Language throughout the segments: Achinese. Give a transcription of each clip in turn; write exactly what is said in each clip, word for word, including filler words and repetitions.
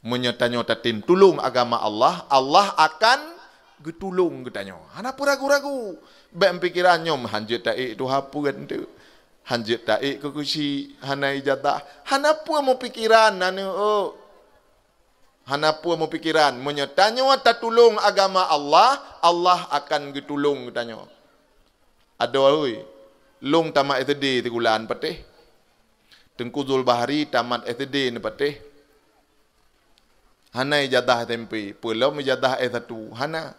Meunyoe tanyoe tatem tulông agama Allah, Allah akan geutulông geutanyoe. Hana peue ragu-ragu. Bék pikiran nyoe, "Han jeuet taék tuha peue teuk. Han jeuet taék keu keuchik, hana ijazah." Hana peue meupikiran aneuk. Hana peue meupikiran. Meunyoe tanyoe tatulông agama Allah, Allah akan geutulông geutanyoe. Adoe, lôn tamat S D sigulan patéh. Teungku Zulbahri tamat S D neupatéh. Hana ijazah S M P, peulom ijazah S satu, hana.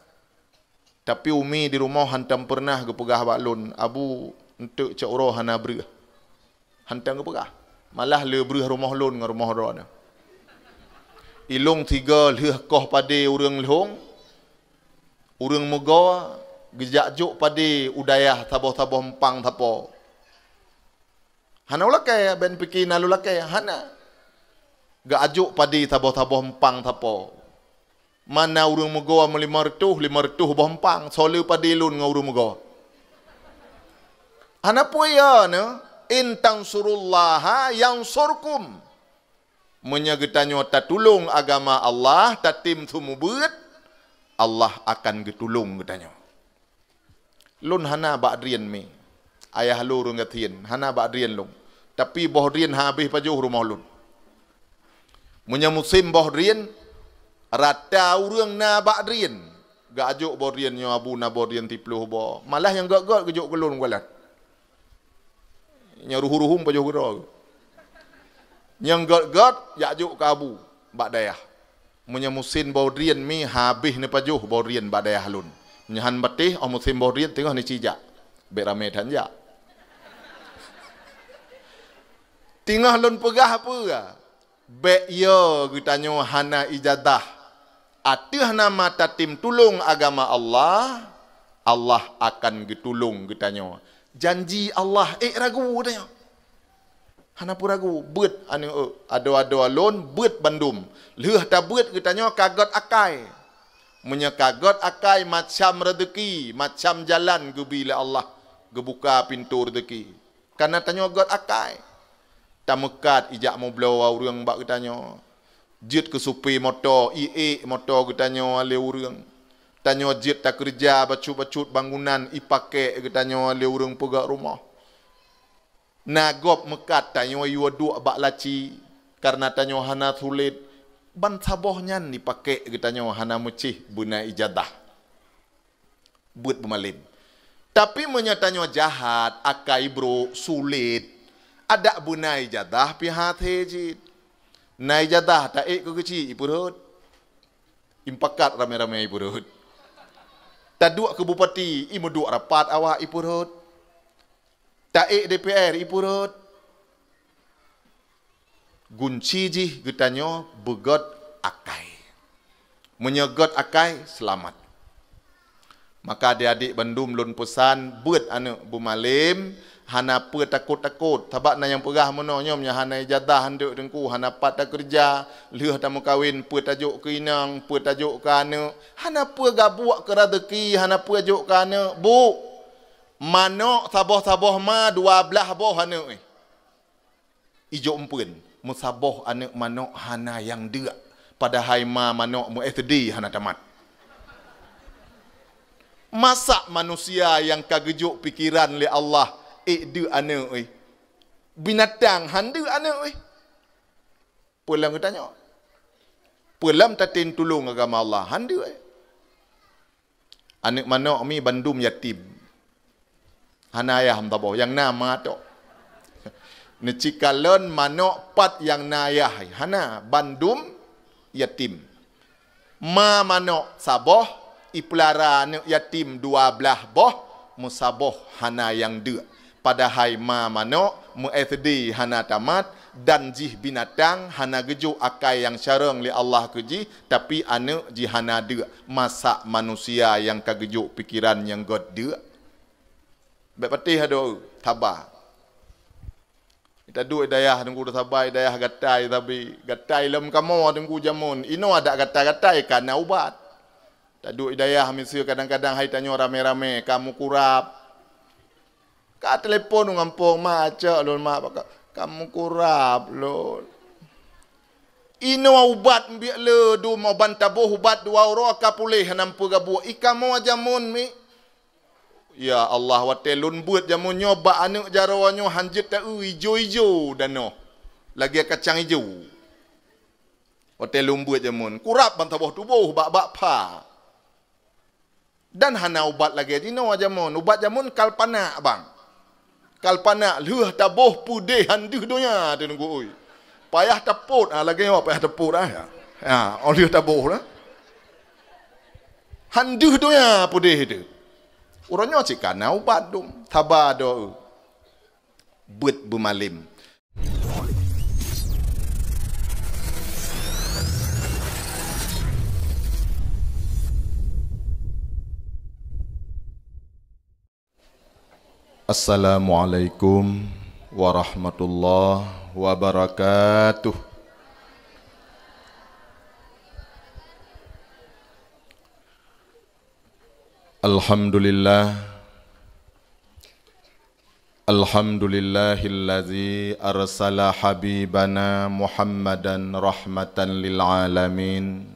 Tapi umi di rumoh hantom peureunah geupeugah bak lôn, "Abu, eunteuk cok uroe hana breueh." Hantom geupeugah. Malah le breueh rumoh lôn ngon rumoh droeneuh. Ilôn tiga lheueh koh padé ureuëng lhong, ureuëng meugoe, geujak jok padé u dayah saboh-saboh empang sapo. Hana ulakée, bék pike na ulakée, hana. Geuajok padé saboh-saboh empang sapo. Mana ureuëng meugoe meulimong reutôh, limong reutôh boh empang, soe le padé lôn ngon ureuëng meugoe. Hana peue ya nyoe, "In tansurullaha yansurkum." Meunyoe geutanyoe tatulông agama Allah, tatem seumeubeuet, Allah akan geutulông geutanyoe. Lôn hana bak drien mi. Ayah lôn ureuëng gasien, hana bak drien lôn. Tapi boh drien habéh pajoh rumoh lôn. Meunyoe musém boh drien, rata ureuëng na bak drien. Geuajok boh drien nyoe, "Abu, na boh drien siploh boh." Malah nyang gét-gét geujok keu lôn galak. Nyang ruhu-ruhu pajoh keudroe. Nyang gét-gét jak jok keu abu bak dayah. Meunyoe musém boh drien mi habéh neupajoh boh drien bak dayah lôn. Meunyoe han patéh, óh musém boh drien teungoh neuci jak. Bék ramé that jak. Teungoh lôn peugah peue? Bék yo geutanyoe hana ijazah. Ateueh nama tatem tulông agama Allah, Allah akan geutulông geutanyoe. Janji Allah, ék ragu geutanyoe. Hana peue ragu, beuet aneuk, adoe-adoe lôn, beuet bandum. Lheueh tabeuet geutanyoe ka gét akai. Meunyoe ka gét akai, macam rezeki, macam jalan geubi lé Allah, geubuka pintoe rezeki. Kana tanyoe gét akai. Tameukat ijak meubloe ureuëng bak geutanyoe. Jeuet keu supé moto, iék moto geutanyoe lé ureuëng. Tanyoe jeuet takeureuja bacut-bacut bangunan, ipakék geutanyoe lé ureuëng peugét rumoh. Na gob meukat tanyoe yue duek bak laci, kareuna tanyoe hana sulet. Ban saboh nyan ipakék geutanyoe hana meucéh beuna ijazah. Beuet beumalém. Tapi meunyoe tanyoe jahat, akai brok, sulet, adak beuna ijazah pih hasé cit. Na ijazah taék keu keuchik ipeurhot. Impakat ramé-ramé ipeurhot. Taduek keu bupati, imeuduek rapat awak ipeurhot. Taék D P R ipeurhot. Gunci jih geutanyoe beugét akai. Meunyoe gét akai, seulamat. Maka adik-adik bandum lôn peusan, beuet aneuk beumalém, hana peue takot-takot. Sabab na nyang peugah meunoe nyoe, meunyoe hana ijazah handeuek teungku, hana pat takeureuja, lheueh tameukawen, peue tajok keu inong, peue tajok keu aneuk, hana peue gabuek keu rezeki, hana peue jok keu aneuk, bu. Manok saboh-saboh ma dua blaih boh aneuk, eh. Ijok eumpeuen, meusaboh aneuk manok hana nyang deuk, padahai ma manok meu S D hana tamat. Masa manusia nyang ka geujok pikeran lé Allah ék deuk aneuk, eh? Binatang han deuk aneuk, eh? Peue lom geutanyoe? Peue lom tatem tulông agama Allah? Han deuk, eh? Aneuk manok mi bandum yatim. Hana ayah meusaboh, nyang na ma tok. Neucikalon manok pat nyang na ayah, hana, bandum yatim. Ma manok saboh, ipeulara aneuk yatim dua blaih boh, meusaboh hana nyang deuk. Padahai ma manok meu-S D hana tamat, dan jih binatang hana geujok akai nyang carông lé Allah keu jih, tapi aneuk jih hana deuk. Masa manusia nyang ka geujok pikeran nyang gét deuk? Bék patéh adoe, saba. Taduek i dayah teungku, saba i dayah gatai sabe, gatai lom kamoe teungku jameun. Inoe adak gatai-gatai ka na ubat. Taduek i dayah miseue kadang-kadang hai tanyoe ramé-ramé ka meukurab. Ka telepon u gampông, "Mak, cok lôn, Mak, bak ka meukurab lôn." Inoe ubat biek le dum, ban taboh ubat dua uroe ka puléh, hana peugabuk. I kamoe jameun mi. Ya Allah, watée lôn beuet jameun nyoe bak aneuëk jaroe nyoe han jeuet ta-eu, ijo-ijo danoe lagée kacang ijo. Watée lôn beuet jameun, kurab ban saboh tuboh bak-bak pha. Dan hana ubat lagée jinoe jameun. Ubat jameun kalpanak bang. Kalpanak lheueh taboh peudeh han deuh donya teungku oi. Payah tapot, ah, lagée nyoe payah tapot, ah. Ha, oh lheueh taboh lah. Han deuh donya peudeh teuh. Uroe nyoe cit kana ubat dum. Saba doe. Beuet beumalem. Assalamualaikum warahmatullahi wabarakatuh. Alhamdulillah. Alhamdulillahilladzi arsala habibana Muhammadan rahmatan lil alamin.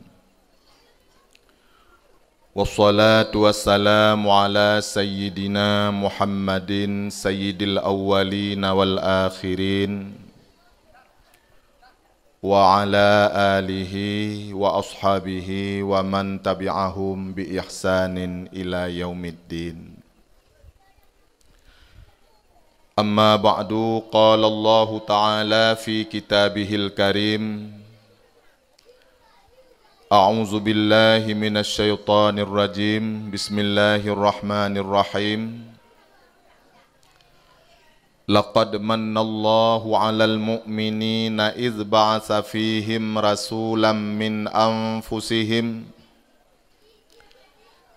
Wassalatu wassalamu ala sayyidina Muhammadin sayyidil awwalina wal akhirin, wa ala alihi wa ashabihi wa man tabi'ahum bi ihsanin ila yaumiddin. Amma ba'du, qala Allahu ta'ala fi kitabihil karim, a'udzu billahi minasy syaithanir rajim. Bismillahirrahmanirrahim. Laqad mannallahu 'alal mu'minina idz ba'atsa fihim rasulam min anfusihim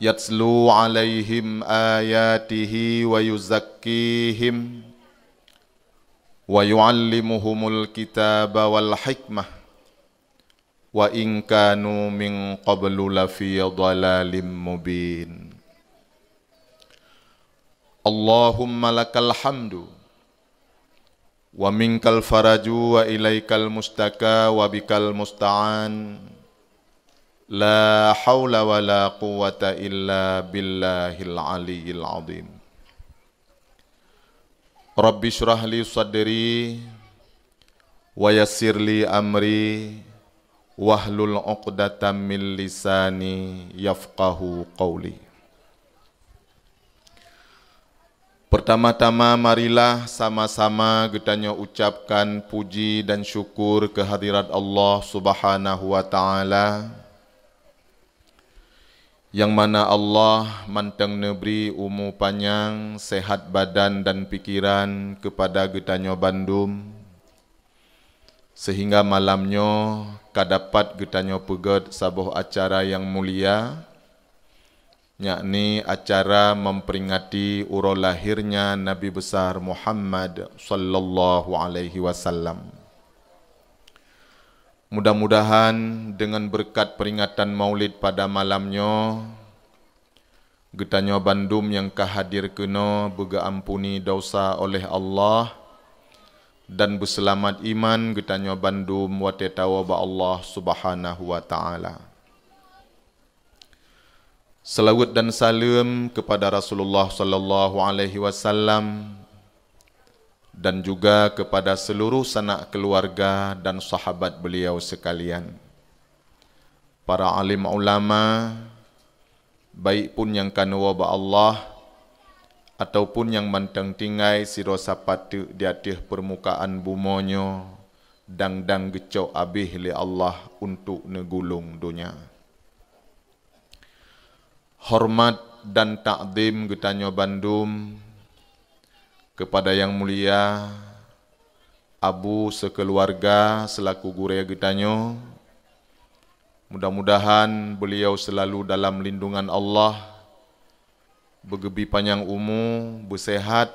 yatlu 'alaihim ayatihi wa yuzakkihim wa yu'allimuhumul kitaba wal hikmah wa in kanu min qablu lafi dhalalim mubin. Allahumma lakal hamdu wa minkal faraju wa ilaikal mustaka wa bikal musta'an. La haula wa la quwwata illa billahil aliyyil azim. Rabbi shrah li sadri wa yassir li amri wahlul 'uqdatam min lisani yafqahu qauli. Pertama-tama, marilah sama-sama geutanyoe ucapkan puji dan syukur keuhadirat Allah Subhanahu wa Ta'ala, nyang mana Allah mantong neubri umu panyang, sehat badan dan pikiran keupada geutanyoe bandum, sehingga malam nyoe ka dapat geutanyoe peugét saboh acara nyang mulia, yakni acara memperingati uroe lahirnya Nabi Besar Muhammad sallallahu alaihi wasallam. Mudah-mudahan dengan berkat peringatan Maulid pada malam nyoe, geutanyoe bandum nyang ka hadir keunoe beugeuampuni desya oleh Allah dan beuseulamat iman geutanyoe bandum watée tawoe bak Allah Subhanahu wa Ta'ala. Salawat dan saleuem keupada Rasulullah sallallahu alaihi wasallam dan juga keupada seuluruh sanak keuluwarga dan sahabat beuliau seukalian. Para alim ulama, baik pun nyang ka neuwoe bak Allah ataupun nyang mantong tinggai sidroe sapat teuk di ateueh peurmukaan bumoe nyoe, dang-dang geucok abéh lé Allah untuk neugulong donya. Horeumat dan takzim geutanyoe bandum keupada nyang mulia Abu seukeuluwarga seulaku gurée geutanyoe. Mudah-mudahan beuliau seulalu dalam lindungan Allah, beugeubi panyang umu, beuseuhat.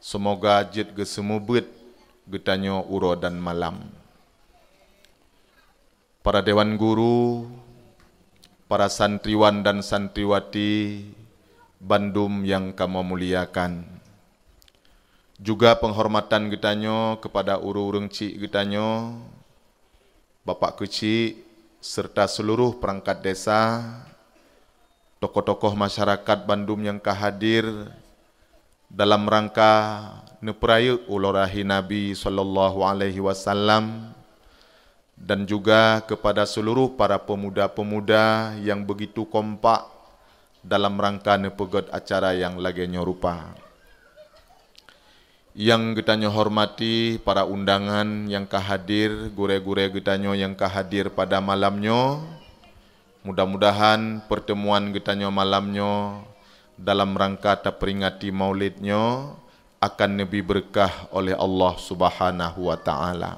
Seumoga jeuet geuseumeubeuet geutanyoe uroe dan malam. Para dewan guru, para santriwan dan santriwati bandum nyang kamoe muliakan. Juga penghormatan geutanyoe keupada ureuëng-ureuëng chik geutanyoe, Bapak Keuchik, serta seluruh perangkat desa, tokoh-tokoh masyarakat bandum nyang ka hadir dalam rangka neupeurayeuk uroe lahé Nabi sallallahu alaihi wasallam, dan juga kepada seluruh para pemuda-pemuda yang begitu kompak dalam rangka neupeugét acara nyang lagée nyoe rupa. Nyang geutanyoe hormati para undangan nyang ka hadir, gurée-gurée geutanyoe nyang ka hadir pada malam nyoe, mudah-mudahan pertemuan geutanyoe malam nyoe dalam rangka taperingati Maulid nyoe akan neubi beureukat oleh Allah Subhanahu wa Ta'ala.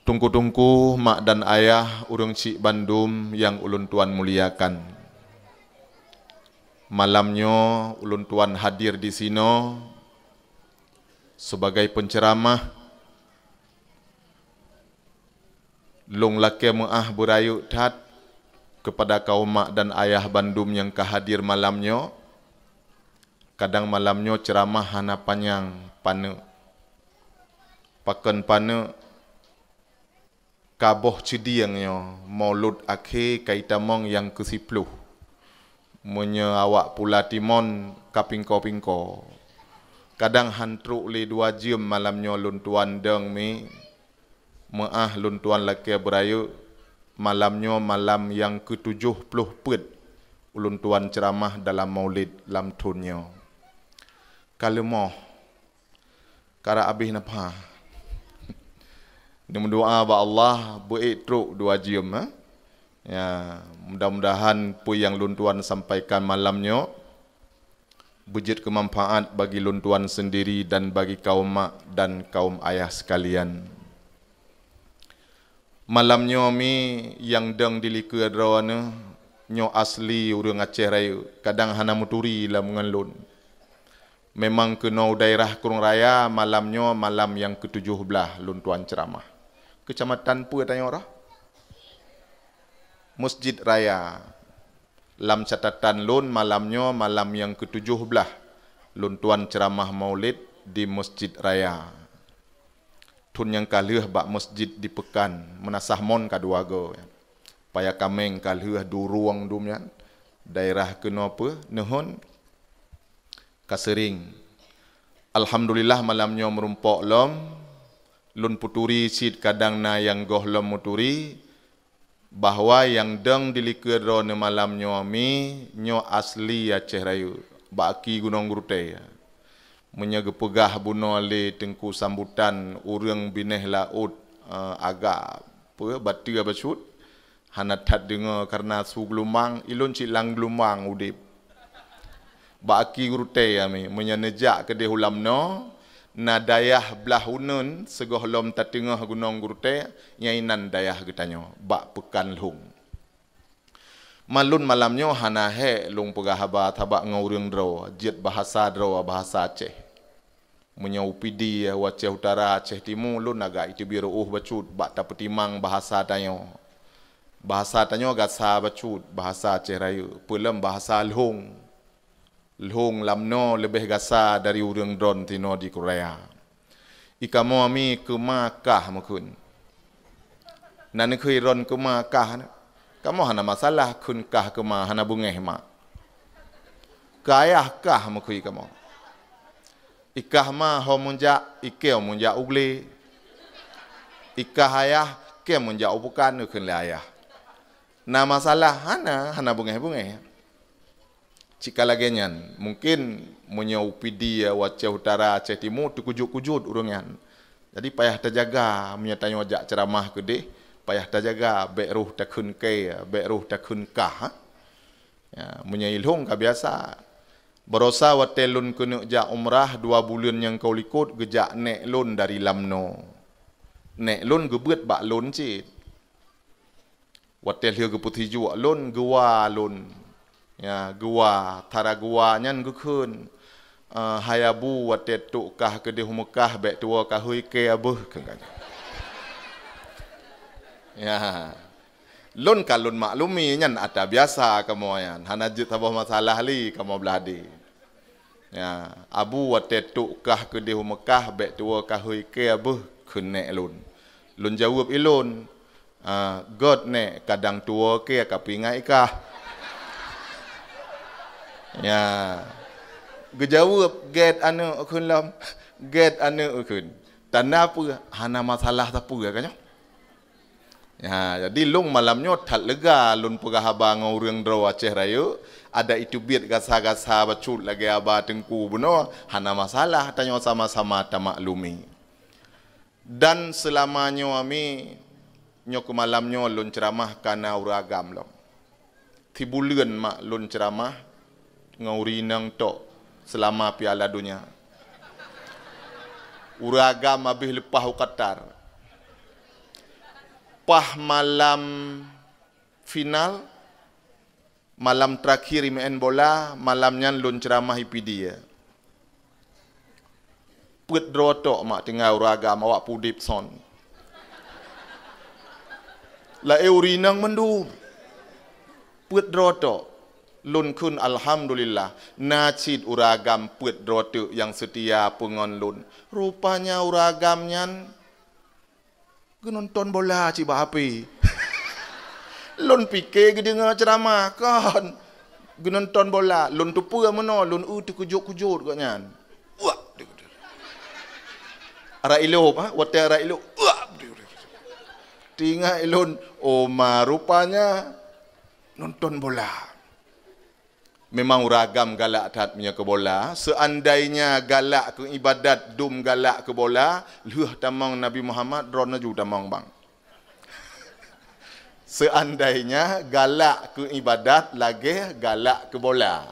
Teungku-teungku, mak dan ayah, ureuëng chik bandum nyang ulôn tuan muliakan. Malam nyoe ulôn tuan hadir di sinoe sebagai penceramah. Lôn lakée meuáh beurayeuk that kepada kaum mak dan ayah bandum nyang ka hadir malam nyoe. Kadang malam nyoe ceuramah hana panyang paneuk. Pakon paneuk, ka boh ceudieng nyoe, Maulud akhé ka itamong nyang keusiploh. Meunyoe awak pula timon ka pingko-pingko. Kadang han trok lé dua jeuem malam nyoe lôn tuan dong mi. Meuáh lôn tuan lakée beurayeuk, malam nyoe malam nyang keutujoh ploh peuet ulôn tuan ceuramah dalam Maulid lam thon nyoe. Ka leumoh, karap abéh nafah. Neumeudoá bak Allah beuék trok dua jeuem, eh. Ya, mudah-mudahan peue nyang lôn tuan sampaikan malam nyoe beujeuet keumanfaat bagi lôn tuan seundiri dan bagi kaum mak dan kaum ayah seukalian. Malam nyoe mi nyang dong di likeu droeneuh nyoe asli ureuëng Aceh Rayeuk, kadang hana meuturi lam ngon lôn. Memang keunoe daerah Krueng Raya, malam nyoe malam nyang keutujoh blaih lôn tuan ceuramah. Keucamatan peue tanyoe roh? Masjid Raya. Lam catatan lôn, malam nyoe malam nyang keutujoh blaih lôn tuan ceuramah Maulid di Masjid Raya. Thon nyang ka lheueh bak masjid di Peukan, Meunasah Mon ka dua go. Paya Kameng ka lheueh, Durueng dum nyan, daerah keunoe peue, Neuheun, ka seuring. Alhamdulillah, malam nyoe meurumpok lom, lôn peuturi cit kadang na nyang goh lom meuturi, bahwa nyang dong di likeu droeneuh malam nyoe mi nyoe asli Aceh Rayeuk, bak aki Gunong Geurutée. Meunyoe geupeugah bunoe lé Teungku Sambutan, ureuëng binéh laôt, eh, agak peue, bateue bacut, hana that deungoe kareuna su geulumbang, ilôn cit lam geulumbang udeb. Bak aki Geurutée ami, meunyoe neujak keudeh u lam noe, na dayah blaih uneuen sigohlom tateungoh Gunong Geurutée, nyan inan dayah geutanyoe, bak Peukan Lhong. Malôn malam nyoe hana hék lôn peugah haba sabab ngon ureuëng droe, jeuet bahasa droe, bahasa Aceh. Meunyoe U Pidie, u Aceh Utara, Aceh Timu, lôn agak iteubiet reuôh bacut bak tapeutimang bahasa tanyoe. Bahasa tanyoe gasa bacut, bahasa Aceh Rayeuk, peulom bahasa Lhong. Lhong lam noe leubeh gasa dari ureuëng droen sinoe di Korea. I kamoe mi keuma kah meukheun. Na neukheun droen keuma kah na. Kamoe hana masalah kheun kah keuma, hana beungéh mak. Keu ayah kah meukheun kamoe. I kah ma ho meujak, i keu meujak u glé. I kah ayah, keu meujak u peukan, neukheun lé ayah. Na masalah hana, hana beungéh-beungéh. Cit ka lagée nyan, mungken meunyoe U Pidie, u Aceh Utara, Aceh Timu, teukujut-kujut ureuëng nyan. Jadi payah tajaga, meunyoe tanyoe jak ceuramah keudeh, payah tajaga, bék roh takheun keu, bék roh takheun kah, ha? Ya, meunyoe i Lhong ka biasa. Barosa watée lôn keuneuk jak umrah dua buleuen nyang ka likot, geujak nék lôn dari lam noe. Nék lôn geubeuet bak lôn cit. Watée lheueh geupeusijuek lôn, geuwa lôn. Ya, geuwa, tara geuwa nyan geukheun, eh, "Hai Abu, watée tok kah keudeh u Meukah, bék tuwoe kahôi keu abeuh," kheun ka nyan. Ya. Lôn ka lôn maklumi nyan ata biasa kamoe nyan, hana jeuet saboh masalah lé kamoe blah deh. Ya, "Abu, watée tok kah keudeh u Meukah, bék tuwoe kahôi keu abeuh," kheun nèk lôn. Lôn jaweueb ilôn, "Ah, gèt nèk, kadang tuwoe kèe ka peuingat i kah." Ya. Geujaweueb, "Gèt aneuk," kheun lom. "Gèt aneuk," kheun. Tanda peue? Hana masalah sapeue ka nyoe. Ya, jadi lôn malam nyoe that lega lôn peugah haba ngon ureueng droe Aceh Rayeuk, adak iteubiet gasa-gasa bacut lagèe haba teungku bunoe, hana masalah, tanyoe sama-sama tamaklumi. Dan seulama nyoe ami, nyoe keu malam nyoe lôn ceuramah ka na ureueng agam lom. Sibuleuen mak lôn ceuramah ngon ureueng inong tok seulama Piala Donya. Ureueng agam habéh leupah u Qatar. Paih malam final, malam terakhir imeu'en bola, malam nyan lôn ceuramah i Pidie. Peuet droe tok mak tinggai ureueng agam awak peuudeb son. Laén ureueng inong mandum. Peuet droe tok. Lôn kheun alhamdulillah, na cit ureueng agam peuet droe teuk nyang seutia peue ngon lôn. Rupanya ureueng agam nyan geunonton bola cit bak H P. Lôn pike geudeungoe ceuramah, kon. Geunonton bola, lôn teupeue meunoe, lôn eu teukeujot-keujot gobnyan. Wah! Arak ilop, ha? Watèe arak ilop, wah! Teuingat lôn, "Oh ma, rupanya nonton bola." Memang ureueng agam galak that meunyoe keu bola. Seandainya galak keu ibadat dum galak keu bola, lheueh tamong Nabi Muhammad, droeneuh ju tamong bang. Seandainya galak keu ibadat lagèe galak keu bola.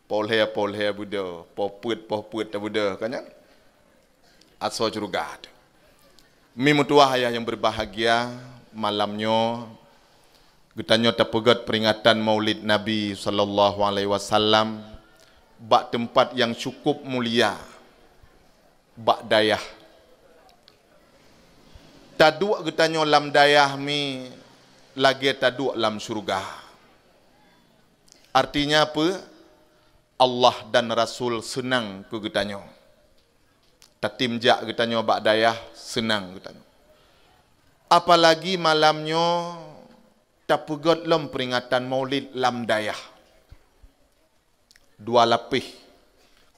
Poh lhèe, poh lhèe beudôh, poh peuet, poh peuet tabeudôh, kan nyan? Asoe syeuruga teuh. Mi meutuwah ayah nyang berbahagia, malam nyoe geutanyoe tapeugèt peuringatan Maulid Nabi sallallahu alaihi wasallam bak teumpat nyang cukup mulia, bak dayah. Taduek geutanyoe lam dayah mi lagèe taduek lam syeuruga. Artinya peue? Allah dan Rasul seunang keu geutanyoe. Tatem jak geutanyoe bak dayah, seunang geutanyoe. Apalagi malam nyoe tapeugèt lom peuringatan Maulid lam dayah. Dua lapéh,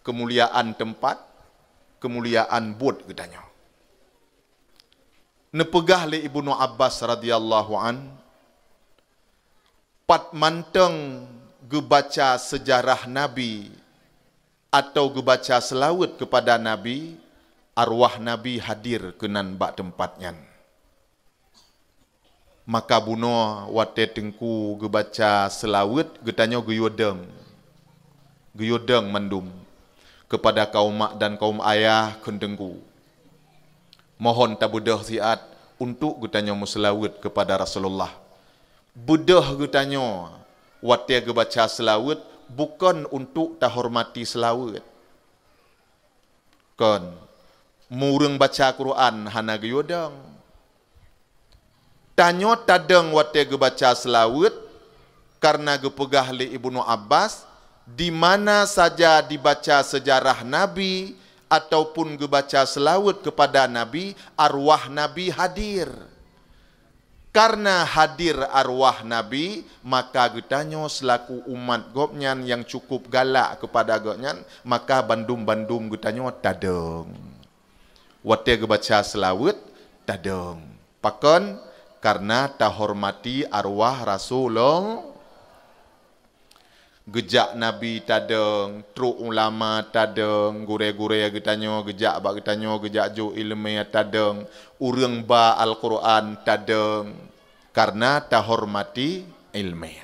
keumuliaan teumpat, keumuliaan buet geutanyoe. Neupeugah lé Ibnu Abbas radhiyallahu an, pat mantong geubaca seujarah Nabi atau geubaca seulaweuet keupada Nabi, arwah Nabi hadir keunan bak teumpat nyan. Maka bunoe watèe teungku geubaca seulaweuet, geutanyoe geuyue dong. Geuyue dong mandum keupada kaum mak dan kaum ayah kheun teungku. Mohon tabeudôh siat untuk geutanyoe meuseulaweuet keupada Rasulullah. Beudôh geutanyoe watèe geubaca seulaweuet bukon untuk tahormati seulaweuet. Kon, meureueng baca Quran hana geuyue dong. Tanyoe tadong watèe geubaca seulaweuet, kareuna geupeugah lé Ibnu Abbas, di mana saja dibaca seujarah Nabi ataupun geubaca seulaweuet keupada Nabi, arwah Nabi hadir. Kareuna hadir arwah Nabi, maka geutanyoe seulaku umat gobnyan nyang cukup galak keupada gobnyan, maka bandum-bandum geutanyoe tadong. Watèe geubaca seulaweuet, tadong. Pakon? Kareuna tahormati arwah Rasulullah. Geujak Nabi tadong, trok ulama tadong, gurèe-gurèe geutanyoe geujak bak geutanyoe geujak jok ileumèe tadong, ureueng ba Al-Quran tadong, kareuna tahormati ileumèe.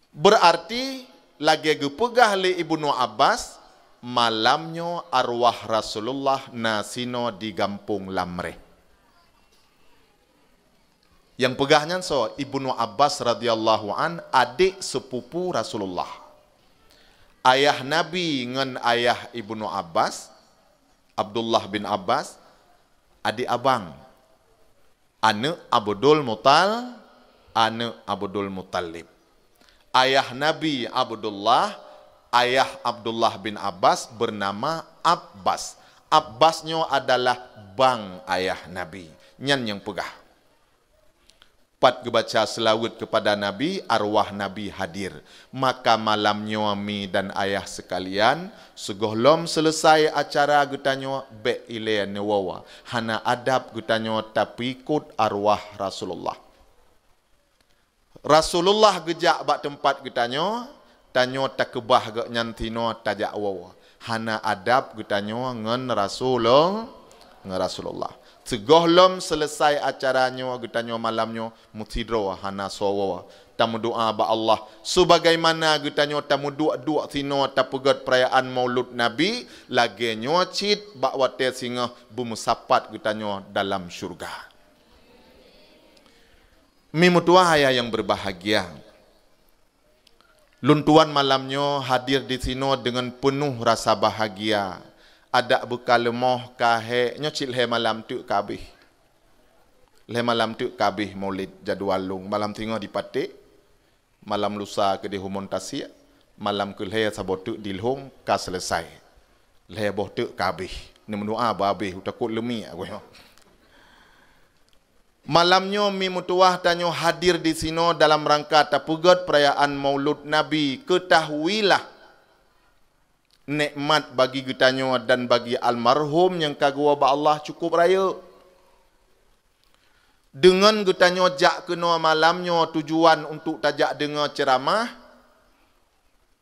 Beurarti lagèe geupeugah lé Ibnu Abbas, malam nyoe arwah Rasulullah na sinoe di gampông Lamreh. Nyang peugah nyan soe? Ibnu Abbas radhiyallahu an, adék seupupu Rasulullah. Ayah Nabi ngon ayah Ibnu Abbas, Abdullah bin Abbas, adék abang. Aneuk Abdul Mutal-, aneuk Abdul Muttalib. Ayah Nabi Abdullah, ayah Abdullah bin Abbas bernama Abbas. Abbas nyoe adalah bang ayah Nabi. Nyan nyang peugah. Pat geubaca seulaweuet keupada Nabi, arwah Nabi hadir. Maka malam nyoe, mi dan ayah seukalian, sigohlom seuleusai acara geutanyoe, bék ilée neuwoe. Hana adab geutanyoe tapeuikot arwah Rasulullah. Rasulullah geujak bak teumpat geutanyoe, tanyoe takeubah gobnyan sinoe tajak woe. Hana adab geutanyoe ngon Rasulul-, ngon Rasulullah. Sigohlom seuleusai acara nyoe geutanyoe malam nyoe, meusidroe hana soe woe. Tameudoá bak Allah, sebagaimana geutanyoe tameuduek-duek sinoe tapeugét peurayaan Maulud Nabi, lagée nyoe cit bak watée singoh beumeusapat geutanyoe dalam syeuruga. Mi meutuwah ayah nyang beubahgia, lôn tuan malam nyoe hadir disinoe deungon peunoh rasa bahgia. Adak beukaleumoh ka hék nyoe cit lhée malam teuk ka abéh. Lhée malam teuk ka abéh Maulid jadwal lôn. Malam singoh di Paték, malam lusa keudeh u Montasiek, malam keulhée saboh teuk di Lhong ka seuleusai. Lhée boh teuk ka abéh. Neumeudoá bah abéh, takot leumiek geuh nyoe. Malam nyoe mi meutuwah tanyoe hadir disinoe dalam rangka tapeugét peurayaan Maulud Nabi. Keutahuilah, nekmat bagi geutanyoe dan bagi almarhum nyang ka geuwoe bak Allah cukup rayeuk. Deungon geutanyoe jak keunoe malam nyoe tujuan untuk tajak deungoe ceuramah,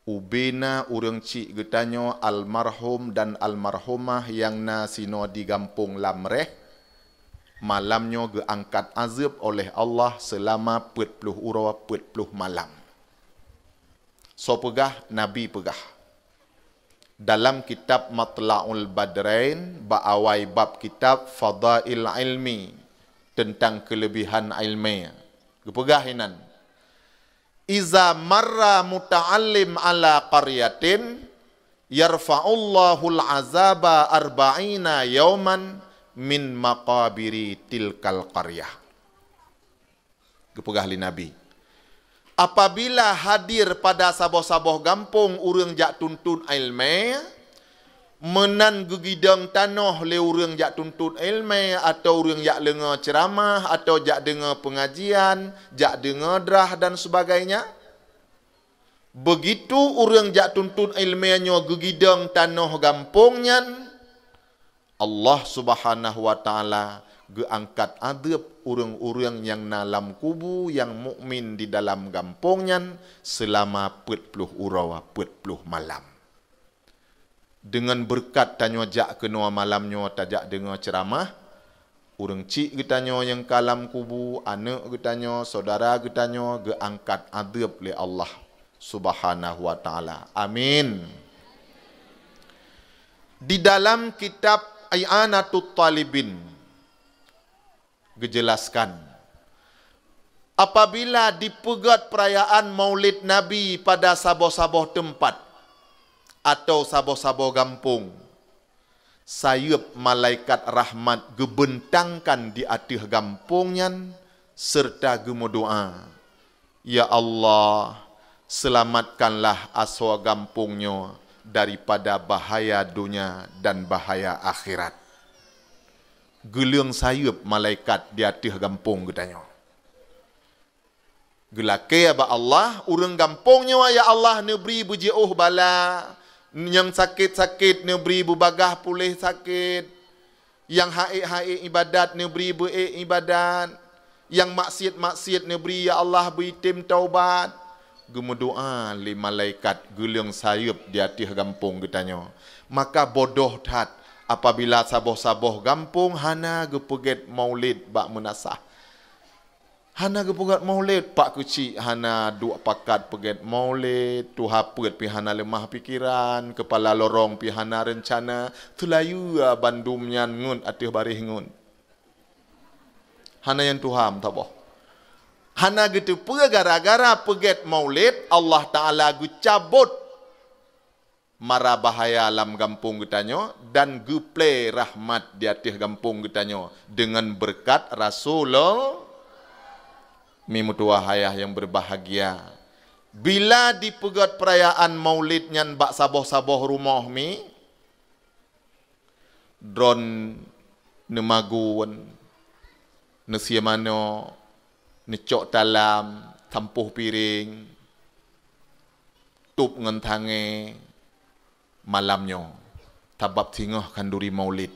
ubena ureuëng chik geutanyoe almarhum dan almarhumah nyang na sinoe di gampông Lamreh, malam nyoe geuangkat azeueb oleh Allah seulama peuet ploh uroe peuet ploh malam. Soe peugah? Nabi peugah. Dalam kitab Matla'ul Badrain, bak awai bab kitab Fadail Ilmi, teuntang keuleubihan iéleumé, geupeugah inan, "Iza marra muta'allim ala qaryatin, yarfa'ullahul azaba arba'ina yauman min maqabiri tilkal qaryah." Geupeugah lé Nabi, apabila hadir pada saboh-saboh gampông ureuëng jak tuntot iéleumé, meunan geugidong tanoh lé ureuëng jak tuntot iéleumé, atawa ureuëng jak deungoe ceuramah, atawa jak deungoe peungajian, jak deungoe drah dan sebagainya, beugitu ureuëng jak tuntot iéleumé nyoe geugidong tanoh gampông nyan, Allah Subhanahu wa Ta'ala geuangkat azeueb ureuëng-ureuëng nyang na lam kubu nyang mukmin di dalam gampông nyan seulama peuet ploh uroe peuet ploh malam. Deungon beureukat tanyoe jak keunoe malam nyoe tajak deungoe ceuramah, ureuëng chik geutanyoe nyang ka lam kubu, aneuëk geutanyoe, syedara geutanyoe geuangkat azeueb lé Allah Subhanahu wa Ta'ala. Amin. Di dalam kitab I'anatut Talibin geujeulaskan, apabila dipeugét peurayaan Maulid Nabi pada saboh-saboh teumpat atawa saboh-saboh gampông, sayeueb malaikat rahmat geubeuntangkan di ateueh gampông nyan seureuta geumeudoá, "Ya Allah, seulamatkanlah asoe gampông nyoe daripada bahaya donya dan bahaya akhirat." Geuleueng sayeueb malaikat di ateueh gampông geutanyoe. Geulakée bak Allah, ureuëng gampông nyoe, ya Allah, neubri beujiôh bala, nyang sakét-sakét neubri beubagaih puléh sakét, nyang haék-haék iébadat neubri beuék iébadat, nyang maksiet-maksiet neubri, ya Allah, beuitem taubat. Geumeudoá lé malaikat geuleueng sayeueb di ateueh gampông geutanyoe. Maka bodoh that apabila saboh-saboh gampông hana geupeugét maulid bak meunasah. Hana geupeugét maulid, pak keuchik hana duek pakat peugét maulid, tuha peuet pih hana leumah pikeran, keupala lorong pih hana reuncana, teulayeue bandum nyan ngon ateueh baréh ngon. Hana nyang tuha meusaboh. Hana geuteupeue gara-gara peugét maulid, Allah Ta'ala geucabot mara bahaya lam gampông geutanyoe dan geuplé rahmat di ateueh gampông geutanyoe deungon beureukat Rasulullah. Mi meutuwah ayah nyang beubahgia, bila dipeugét peurayaan maulid nyan bak saboh-saboh rumoh mi, Droeneuh neumagun, neusie manok, neucok talam, sampôh piréng, tôb ngon tangée malam nyoe, sabab singoh khanduri Maulid.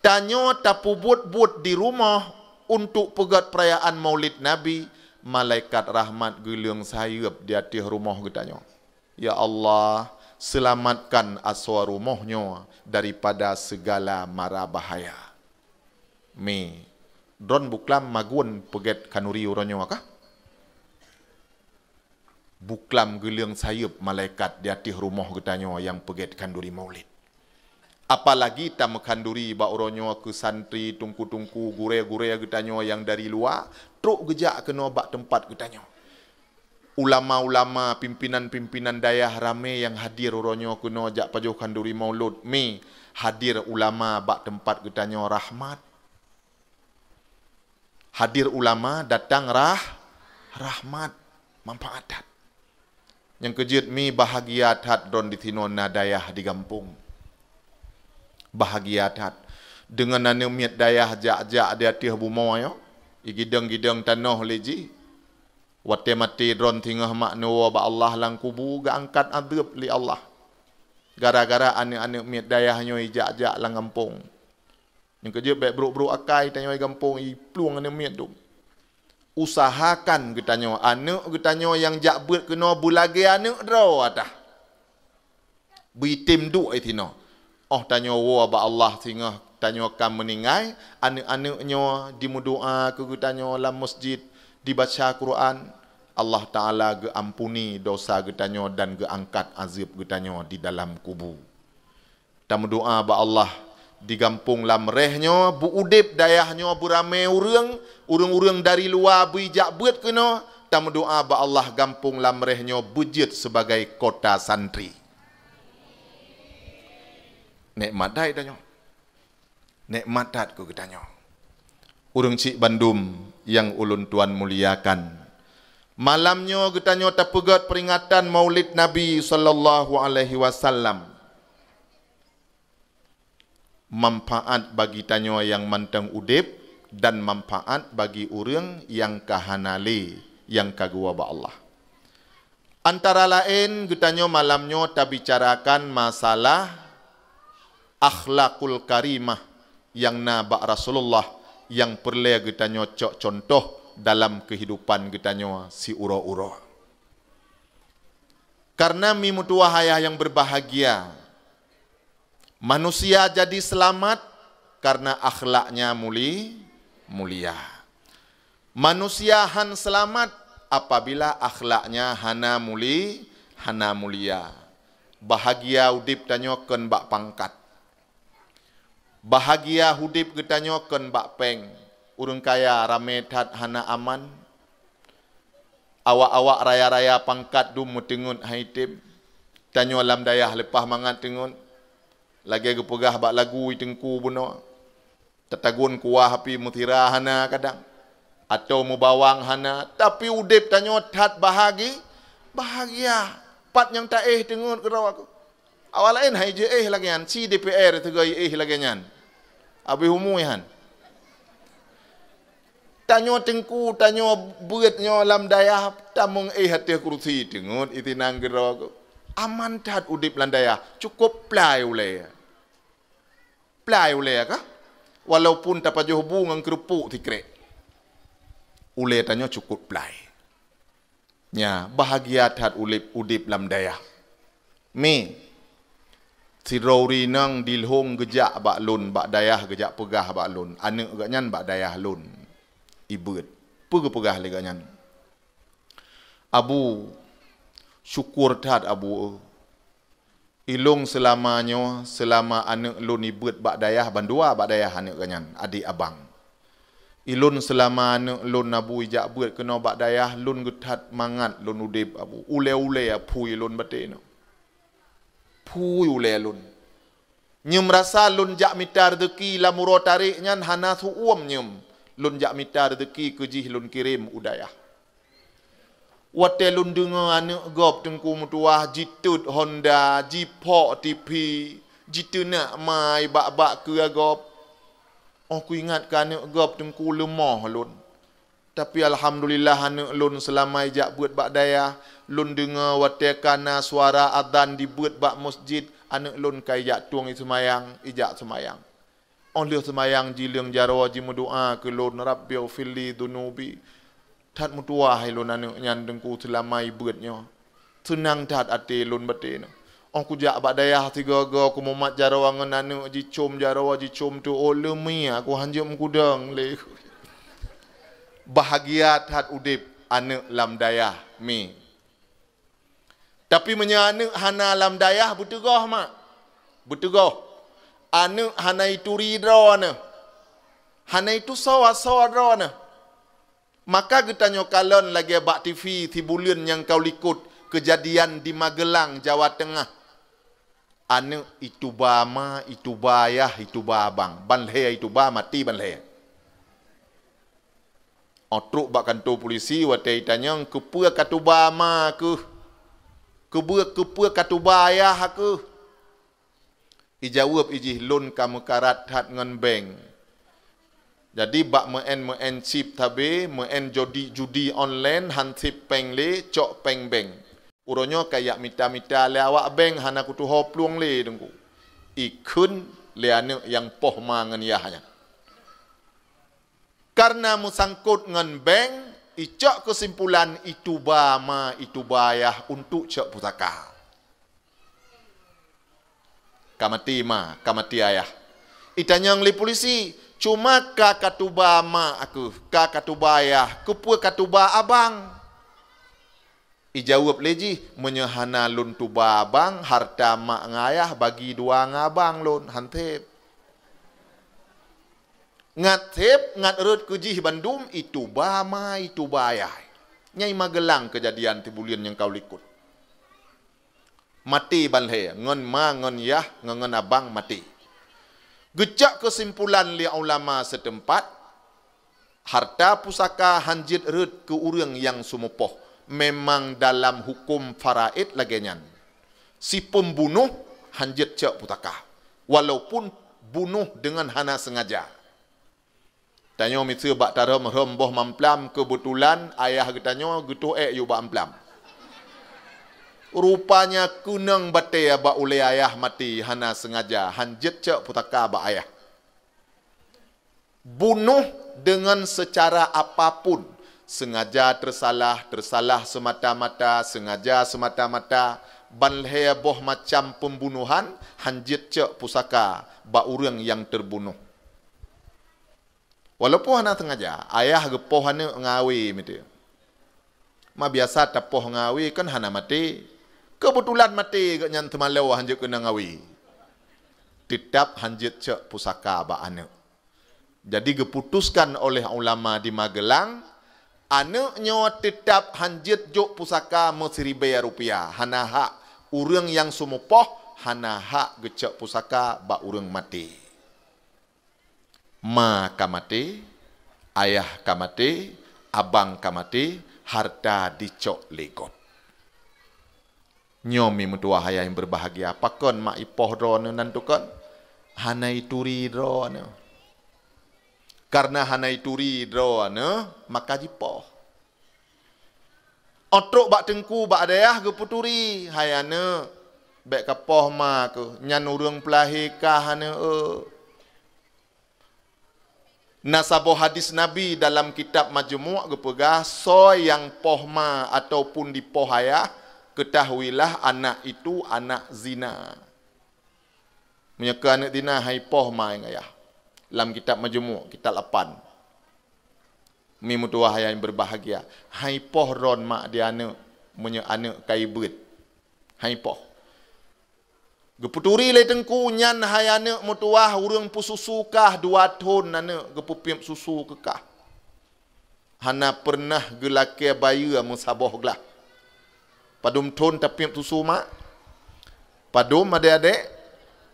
Tanyoe tapeubuet-buet di rumoh untuk peugét peurayaan Maulid Nabi, malaikat rahmat geuleueng sayeuep di ateueh rumoh geutanyoe. Ya Allah, selamatkan asoe rumoh nyoe daripada segala mara bahaya. Mi, droeneuh buklam magun peugét khanduri uroe nyoe kah? Buklam geuleueng sayeuep malaikat di ateueh rumoh geutanyoe nyang peugét khanduri Maulid. Apalagi tameukhanduri bak uroe nyoe keu santri, teungku-teungku, gurée-gurée geutanyoe nyang dari luwa, trok geujak keunoe bak teumpat geutanyoe. Ulama-ulama, pimpinan-pimpinan dayah ramé nyang hadir uroe nyoe keunoe jak pajoh khanduri Maulud, mi hadir ulama bak teumpat geutanyoe rahmat. Hadir ulama datang rah-, rahmat, manfaat that. Nyang keujeuet mi bahagia that droeneuh di sinoe na dayah di gampông. Bahagia that. Deungon aneuk miet dayah jak-jak di ateueh bumoe nyoe, igidong-gidong tanoh lé jih. Watée maté droeneuh singoh mak neuwoe bak Allah lam kubu geuangkat azeub lé Allah. Gara-gara aneuk-aneuk miet dayah nyoe ijak-jak lam gampông. Nyang keujeuet bék brok-brok akai tanyoe gampông iplueng aneuk miet tu. Usahakan geutanyoe, aneuk geutanyoe nyang jak beuet keunoe beulagée aneuk droe atah. Beuitem duek i sinoe. Óh tanyoe woe bak Allah singoh tanyoe ka meuninggai, aneuk-aneuk nyoe jimeudoá keu geutanyoe lam meuseujid, jibaca Quran, Allah Taala geuampuni dosa geutanyoe dan geuangkat azeub geutanyoe di dalam kubu. Tameudoá bak Allah, di gampông Lamreh nyoe beu-udeb dayah nyoe beuramé ureuëng, ureuëng-ureuëng dari luwa beujak beuet keunoe, tameudoá bak Allah gampông Lamreh nyoe beujeuet sibagai kota santri. Nekmat that tanyoe. Nekmat that keu geutanyoe. Ureuëng chik bandum nyang ulôn tuan muliakan. Malam nyoe geutanyoe tapeugét peuringatan Maulid Nabi sallallahu alaihi wasallam. Manfaat bagi tanyoe nyang mantong udeb dan manfaat bagi ureuëng nyang ka hana lé, nyang ka geuwoe bak Allah. Antara laén geutanyoe malam nyoe tabicarakan masalah akhlakul karimah nyang na bak Rasulullah nyang peureulée geutanyoe cok cuntoh dalam keuhidupan geutanyoe siuroe-uroe. Karena mi meutuwah ayah nyang beubahgia, manusia jadi seulamat karena akhlaknya muli-, mulia. Manusia han seulamat apabila akhlaknya hana muli-, hana mulia. Bahagia udeb tanyoe kon bak pangkat. Bahagia udeb geutanyoe kon bak péng. Ureuëng kaya ramé that hana aman. Awak-awak raya-raya pangkat dum meuteungeut hai tem. Tanyoe lam dayah leupah mangat teungeut. Lagée geupeugah bak lagu i teungku bunoe. Tatagun kuah api meusira hana kadang, atau meubawang hana, tapi udeb tanyoe that bahagi-, bahagia. Pat nyang taéh teungeut keudroe aku. Awak laén hai jiéh lagée nyan, si D P R teugoi éh lagée nyan. Abéh umui han. Tanyoe teungku, tanyoe beuet nyoe lam dayah, tamong éh ateueh kursi teungeut itinang keudroe aku. Aman that udeb lam dayah, cukôp plai ulée. Plai ulée kah? Walaupun tapajoh bu ngon keureupuk sikrek. Ulée tanyoe cukôp plai. Nya, bahagia that uleb udeb lam dayah. Mi, sidroe ureuëng inong dilhong geujak bak lôn, bak dayah geujak peugah bak lôn, aneuk geuh nyan bak dayah lôn. Ibeuet. Peue geupeugah lé geuh nyan? Abu, syukur that Abu. Ilôn seulama nyoe, seulama aneuk lôn ibeuet bak dayah bandua bak dayah aneuk geuh nyan, adék abang. Ilôn seulama aneuk lôn Abu ijak beuet keunoe bak dayah, lôn geuthat mangat lôn udeb Abu. Ulée-ulée phui lôn batée nyoe. Phui ulée lôn. Nyeum rasa lôn jak mita reuzeuki lam uroe tarek nyan hana su'uem nyeum. Lôn jak mita reuzeuki keu jih lôn kirém u dayah. Watée lôn deungoe aneuk gob teungku meutuwah jitot Honda, jiphok T V, Jiteunak ma i bak-bak keue gob. Oh, kuingat keu aneuk gob Teungku, leumoh lôn. Tapi alhamdulillah, aneuk lôn seulama ijak beuet bak dayah, lôn deungoe watée ka na suara adzan dibeuet bak meuseujid, aneuk lôn ka ijak tueng i seumayang, ijak seumayang. Oh lheueh seumayang jileueng jaroe jimeudoá keu lôn, "Rabbighfirli dzunubi." That meutuwah ilôn aneuk nyan Teungku seulama ibeuet nyoe. Seunang that até lôn batée nyoe. Oh kujak bak dayah sigoe-goe, kumumat jaroe ngon aneuk, jicom jaroe, jicom tuôh, oh leumie, aku hanjeuet meukudong lé. Bahagia that udeb aneuk lam dayah mi. Tapi meunyoe aneuk hana lam dayah, beuteugoh mak. Beuteugoh. Aneuk hana ituri droeneuh. Hana itusoe asoe droeneuh. Maka geutanyoe kalon lagée bak T V sibuleuen nyang ka u likot, keujadian di Magelang, Jawa Teungoh. Aneuk ituba ma, ituba ayah, ituba abang. Ban lhée ituba, maté ban lhée. Oh trok bak kantô pulisi, watée itanyong, "Keupeue katuba ma kheueh? Keubeue, keupeue katuba ayah kheueh?" Ijaweueb ijih, "Lôn ka meukarat that ngon bank." Jadi bak meu'en-meu'en chip sabe, meu'en jodi, judi online, han sép péng lé, cok péng bank. Uroe nyoe ka ijak mita-mita lé awak bank, hana kutuho plueng lé Teungku. Ikheun lé aneuk nyang poh ma ngon yah nyan. Kareuna meusangkot ngon bank, icok keusimpulan ituba ma, ituba ayah untuk cok pusaka. Ka maté ma, ka maté ayah. Itanyong lé pulisi, "Cuma ka katuba ma kheueh, ka katuba ayah, keupeue katuba abang?" Ijaweueb lé jih, "Meunyoe hana lôn tuba abang, hareuta mak ngon ayah bagi dua ngon abang lôn, han sép." Ngat sép, ngat rhot keu jih bandum, ituba ma, ituba ayah. Nyan i Magelang keujadian sibuleuen nyang ka u likot. Maté ban lhée, ngon ma, ngon yah, ngon, ngon abang maté. Geucok keusimpulan lé ulama seuteumpat, hareuta pusaka han jeuet rhot keu ureuëng nyang seumupoh. Memang dalam huköm faraid lagée nyan. Si peumbunoh han jeuet cok pusaka, walaupun bunoh deungon hana seungaja. Tanyoe miseue bak tarhom-rhom boh mamplam, keubeutulan ayah geutanyoe geutoh ék yue bak amplam. Rupanya keunong batée bak ulée ayah maté hana seungaja, han jeuet cok pusaka bak ayah. Bunoh deungon seucara apapun, seungaja teusalah, teusalah seumata-mata, seungaja seumata-mata, ban lhée boh macam peumbunohan han jeuet cok pusaka bak ureuëng nyang teubunoh. Walaupun hana seungaja, ayah geupoh aneuk ngon awé miseue. Ma biasa tapoh ngon awé kan hana maté. Keubeutulan maté geuhnyan teumalo han jeuet keunong awé. Teutap han jeuet cok pusaka bak aneuk. Jadi geuputuskan oleh ulama di Magelang, aneuk nyoe teutap han jeuet jok pusaka meusiribée rupiah, hana hak. Ureuëng nyang seumupoh hana hak geucok pusaka bak ureuëng maté. Ma ka maté, ayah ka maté, abang ka maté, hareuta dicok lé gob. Nyoe mi meutuwah ayah nyang beubahgia, pakon mak ipoh droeneuh nan tukon? Hana ituri droeneuh. Kareuna hana ituri droeneuh, maka jipoh. Óh trok bak teungku, bak dayah geupeuturi, "Hai aneuk, bék kapoh ma kheueh, nyan ureuëng peulahé kah aneuk eu." Na saboh hadis Nabi dalam kitab Majmu' geupeugah, soe nyang poh ma ataupun dipoh ayah, keutahuilah anak itu anak zina. Meunyoe keu aneuk zina, han ipoh ma ngon ayah. Lam kitab Majmu', kitab lapan. Mi meutuwah ayah nyang beubahgia, han ipoh droen mak di aneuk, meunyoe aneuk ka ibeuet. Han ipoh. Geupeuturi lé teungku, nyan hai aneuk meutuwah, ureuëng peususu kah dua thon aneuk, geupeupiep susu keu kah. Hana peureunah geulakée bayeue meusaboh glah. Padum thon tapiep susu mak? Padum adék-adék?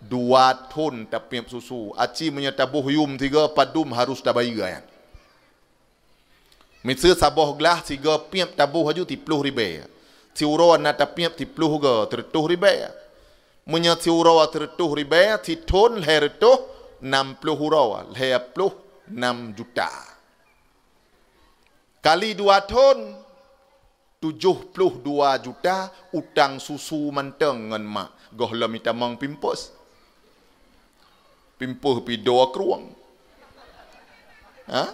Dua thon tapiep susu. Aci meunyoe taboh yum tiga, padum harôh tabayeue nyan. Miseue saboh glah sigoe piep taboh laju siploh ribée. Siuroe na tapiep siploh goe, sireutoh ribée. Meunyoe siuroe sireutoh ribèe, sithon lhèe reutôh nam ploh uroe, lhèe ploh nam juta. Kali dua thon, tujoh ploh dua juta utang susu mantong ngon mak. Gohlom itamong pimpos. Pimpos pih dua krueng. Ha?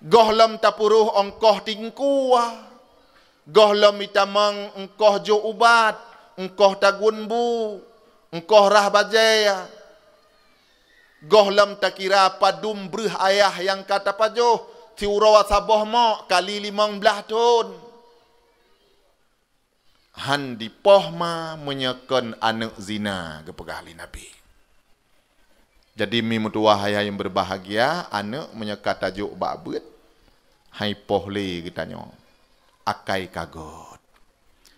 Gohlom tapeuroh ongkoh tingkue. Gohlom itamong ongkoh jok ubat, ongkoh tagun bu, ongkoh rhah bajèe. Gohlom takira padum breuh ayah nyang ka tapajoh, siuroe saboh mok kali limong blaih thon. Han dipoh ma meunyoe kon aneuk zina, geupeugah lé Nabi. Jadi, mi meutuwah ayah nyang berbahagia, aneuk meunyoe ka tajok bak beuet, han ipoh lé geutanyoe. Akai ka göt.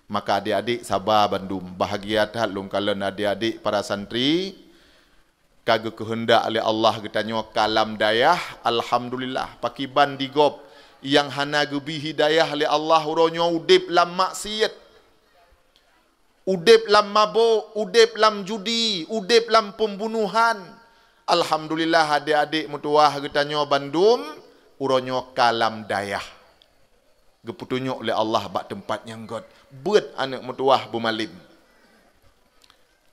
Maka adik-adik saba bandum. Bahagia that lôn kalon adik-adik para santri, ka geukeuheundak lé Allah geutanyoe ka lam dayah, alhamdulillah. Pakiban di gob nyang hana geubri hidayah lé Allah, uroe nyoe udeb lam maksiet, udeb lam mabök, udeb lam judi, udeb lam peumbunohan. Alhamdulillah, adik-adik meutuwah geutanyoe bandum, uroe nyoe ka lam dayah. Geupeutunyok lé Allah bak teumpat nyang göt. Beuet aneuk meutuwah beumalem.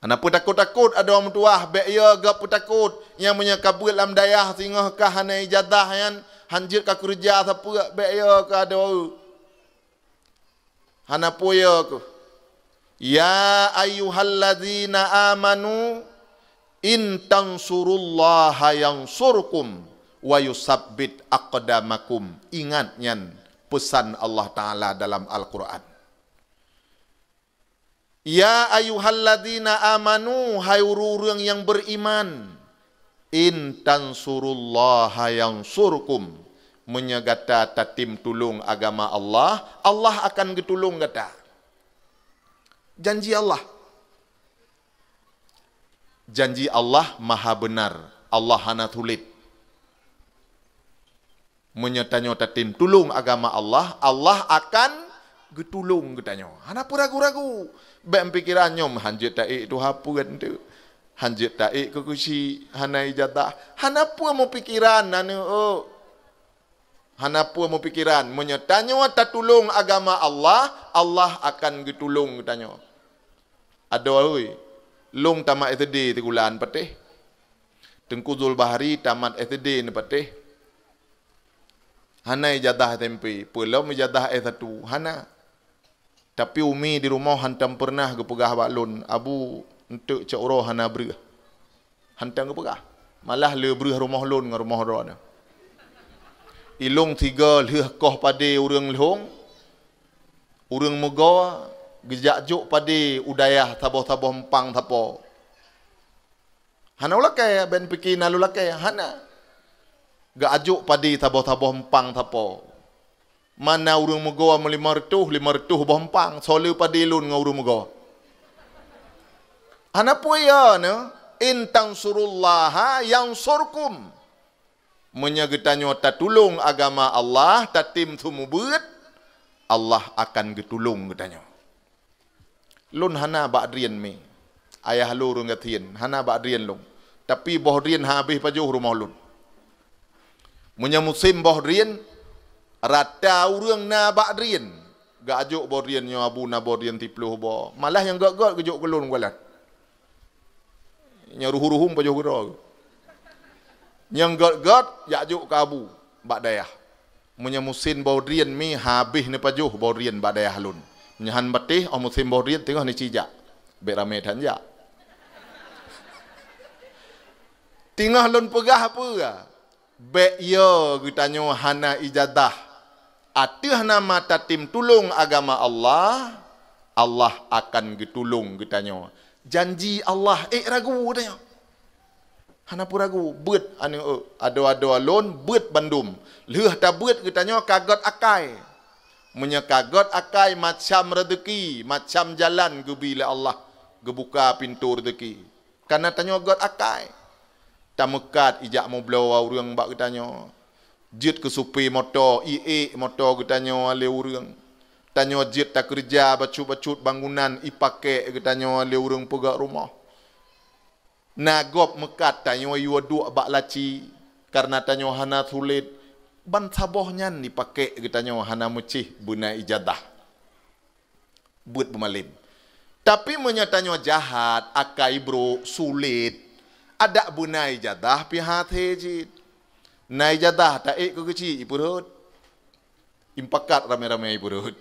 Hana peue takot-takot adoe meutuwah, bèk yo geuh peutakot. Nyang meunyoe ka beuet lam dayah singoh ka hana ijazah nyan, han jeuet ka keureuja sapeue, bèk yo keu adoe. Hana peue yo keuh. "Ya ayyuhallazina amanu in tansurullaha yansurkum wa yusabbit aqdamakum." Ingat nyan peusan Allah Taala dalam Al-Quran. "Ya ayyuhalladzina amanu," hai ureuëng-ureuëng nyang beriman, "in tansurullaha yansurkum," meunyoe gata tatem tulông agama Allah, Allah akan geutulông gata. Janji Allah. Janji Allah maha beunar, Allah hana sulet. Meunyoe tanyoe tatem tulông agama Allah, Allah akan geutulông geutanyoe. Hana peue ragu-ragu. Bèk meupikiran nyoe, "Han jeuet taék tuha peuet teuk. Han jeuet taék keu keuchik, hana ijazah." Hana peue meupikiran aneuk. Hana peue meupikiran. Meunyoe tanyoe tatulông agama Allah, Allah akan geutulông geutanyoe. Adoe, lôn tamat S D sigulan patéh. Teungku Zulbahri tamat S D neupatéh. Hana ijazah S M P, peulom ijazah S satu, hana. Tapi umi di rumoh hantom peureunah geupeugah bak lôn, "Abu, eunteuk cok uroe hana breueh." Hantom geupeugah. Malah le breueh rumoh lôn ngon rumoh droeneuh. Ilôn sigoe lheueh koh padé ureuëng lhông, ureuëng meugoe geujak jok padé u dayah saboh-saboh empang sapo. Hana ulakée, bèk pike na lulakée, hana. Geuajok padé saboh-saboh empang sapo. Mana ureuëng meugoe meulimong reutôh, limong reutôh boh empang, soe le padé lôn ngon ureuëng meugoe. Hana peue ya na, "In tansurullaha yansurkum." Meunyoe geutanyoe tatulông agama Allah, tatem seumeubeuet, Allah akan geutulông geutanyoe. Lôn hana bak drien mi. Ayah lôn ureuëng gasien, hana bak drien lôn. Tapi boh drien habéh pajoh rumoh lôn. Meunyoe musém boh drien, rata ureuëng na bak drien. Geuajok boh drien nyoe abu na boh drien siploh boh. Malah nyang gét-gét geujok keu lôn geulat. Nyang ruhu-ruhu pajoh keudroe. Nyang gét-gét jak jok keu abu bak dayah. Meunyoe musém boh drien mi habéh neupajoh boh drien bak dayah lôn. Meunyoe han patéh óh musém boh drien teungoh neuci jak. Bèk ramé that jak. Teungoh lôn peugah peue? Bèk yo geutanyoe hana ijazah. Ateueh nama tatem tulông agama Allah, Allah akan geutulông geutanyoe. Janji Allah, ék ragu geutanyoe. Hana peue ragu, beuet aneuk, adoe-adoe lôn, beuet bandum. Lheueh tabeuet geutanyoe ka gét akai. Meunyoe ka gét akai, macam rezeki, macam jalan geubi lé Allah, geubuka pintoe rezeki. Kana tanyoe gét akai. Tameukat ijak meubloe ureuëng bak geutanyoe. Jeuet keu supé moto, iék moto geutanyoe lé ureuëng. Tanyoe jeuet takeureuja bacut-bacut bangunan ipakék geutanyoe lé ureuëng peugöt rumoh. Na gob meukat tanyoe yue duek bak laci, kareuna tanyoe hana sulet. Ban saboh nyan ipakék geutanyoe hana meucéh beuna ijazah. Beuet beumalém. Tapi meunyoe tanyoe jahat, akai brok, sulet, adak beuna ijazah pih hasé cit. Na ijazah taék keu keuchik ipeurhot. Impakat ramé-ramé ipeurhot.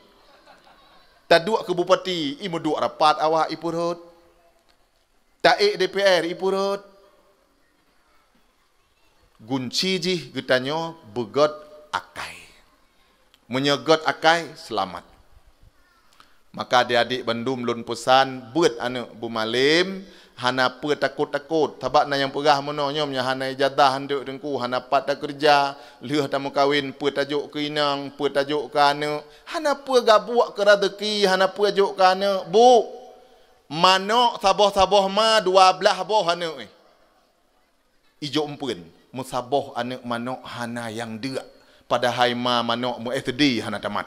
Taduek keu bupati, imeuduek rapat awak ipeurhot. Taék D P R ipeurhot. Gunci jih geutanyoe beugöt akai. Meunyoe göt akai, seulamat. Maka adik-adik bandum lôn peusan, beuet aneuëk beumalém, hana peue takot-takot. Sabab na nyang peugah meunoe nyoe, meunyoe hana ijazah handeuek teungku, hana pat takeureuja, lheueh tameukawen, peue tajok keu inong, peue tajok keu aneuëk, hana peue gabuek keu raseuki, hana peue jok keu aneuëk. Bu, manök saboh-saboh ma dua blaih boh aneuëk, eh. Ijok eumpeuen, meusaboh aneuëk manök hana nyang deuk, padahai ma manök meu-S D hana tamat.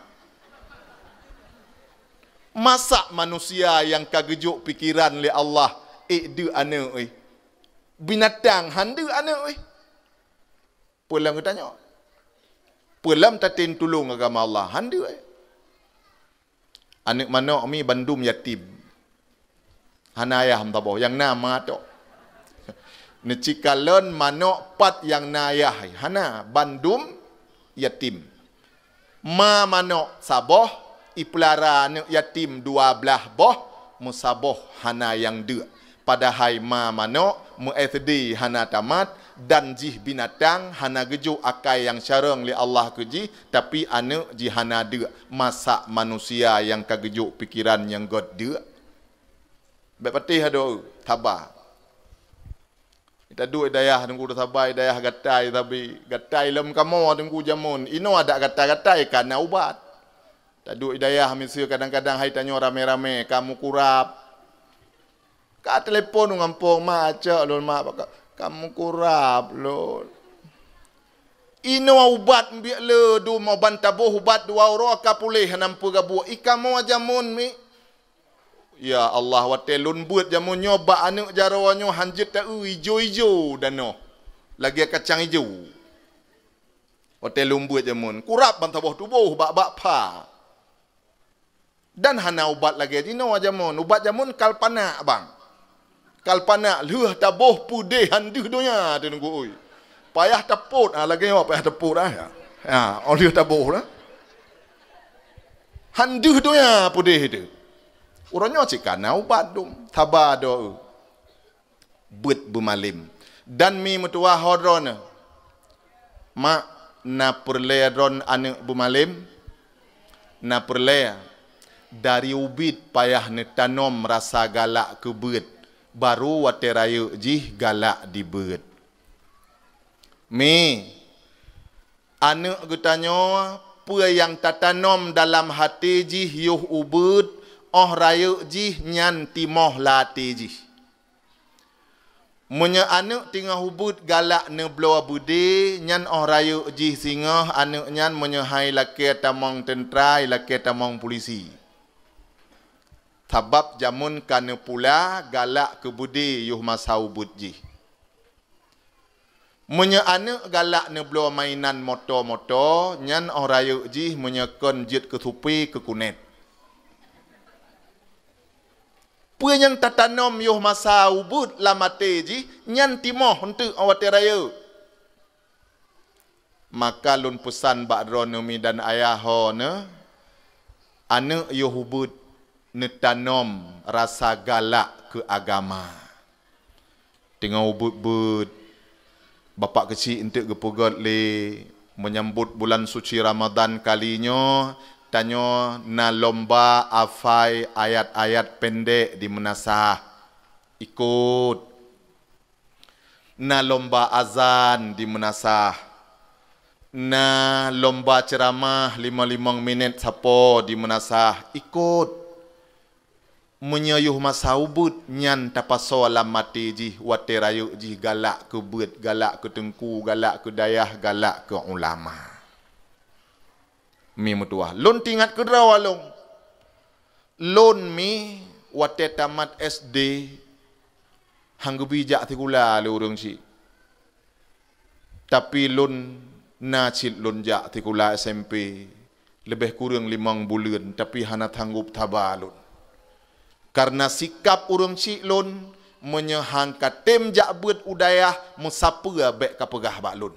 Masa manusia nyang ka geujok pikeran lé Allah ék deuk aneuëk, eh? Binatang han deuk aneuëk, eh? Peue lom geutanyoe? Peue lom tatem tulông agama Allah? Han deuk, eh? Aneuëk manök mi bandum yatim. Hana ayah meusaboh, nyang na ma tok. Neucikalon manök pat nyang na ayah, hana, bandum yatim. Ma manök saboh, ipeulara aneuëk yatim dua blaih boh, meusaboh hana nyang deuk. Padahai ma manök meu-S D hana tamat, dan jih binatang hana geujok akai nyang carông lé Allah keu jih, tapi aneuëk jih hana deuk. Masa manusia nyang ka geujok pikeran nyang göt deuk? Bék patéh adoe, saba. Taduek dayah teungku saba, dayah gatai sabe, gatai lom kamoe teungku jameun. Inoe adak gatai-gatai ka na ubat. Taduek dayah miseue kadang-kadang hai tanyoe ramé-ramé ka meukurab. Ka telepon ngon pong, "Mak, acok lôn, Mak, ka, ka meukurab lôn." Inoe ubat mbiek le dum, ban taboh ubat dua uroe ka puléh, hana peue gabuek. I kamoe jameun mi. Ya Allah, watée lôn beuet jameun nyoe bak aneuëk jaroe nyoe han jeuet ta-eu ijo-ijo danoe lagée kacang ijo. Watée lôn beuet jameun, kurab ban saboh tuboh bak-bak pha. Dan hana ubat lagée jinoe jameun. Ubat jameun kalpanak, bang. Kalpanak lheueh taboh peudeh han deuh donya teuh teungku oi. Payah tapot, ah, lagée nyoe payah tapot, ah. Ya. Ha, oh lheueh taboh lah. Han deuh donya peudeh teuh. Uroe nyoe cit ka na ubat dum. Saba doe. Beuet beumalém. Dan mi meutuwah ho droeneuh. Mak, na peureulée droen aneuëk beumalém? Na peureulée. Dari ubit payah neutanom rasa galak keu beuet, barô watée rayeuk jih galak dibeuet. Mi, aneuëk geutanyoe, peue nyang tatanom dalam até jih yoh ubeuet, óh rayeuk jih nyan timoh lam até jih. Meunyoe aneuëk teungoh ubeuet galak neubloe beudé, nyan óh rayeuk jih singoh aneuëk nyan meunyoe hai lakée tamong teuntra, lakée tamong pulisi. Sabab jameun ka neupula galak keu beudé yoh masa ubeuet jih. Meunyoe aneuëk galak neubloe mainan moto-moto, nyan óh rayeuk jih meunyoe kon jeuet keu supe keu kunét. Peue nyang tatanom yoh masa ubeuet lam até jih, nyan timoh eunteuk watée rayeuk. Maka lôn peusan bak droeneuh mi dan ayah ho neuh, aneuëk yoh ubeuet neutanom rasa galak keu agama. Teungoh ubeuet-beuet, Bapak Keuchik eunteuk geupeugét lé, meunyambot bulan suci Ramadhan kali nyoe, tanyoe na lomba hafai ayat-ayat pendek di meunasah. Ikot. Na lomba azan di meunasah. Na lomba ceuramah limong-limong minét sapo di meunasah. Ikot. Meunyoe yoh masa ubeuet, nyan tapasoe lam até jih, watée rayeuk jih galak keu beuet, galak keu teungku, galak keu dayah, galak keu ulama. Mi meutuwah, lôn teuingat keudroe lôn. Lôn mi watée tamat S D, han geubi jak sikula lé ureuëng chik. Tapi lôn na cit lôn jak sikula S M P, leubeh kureueng limong buleuen, tapi hana sanggob saba lôn. Kareuna sikab ureuëng chik lôn, meunyoe han ka tem jak beuet u dayah, meusapeue bék ka peugah bak lôn.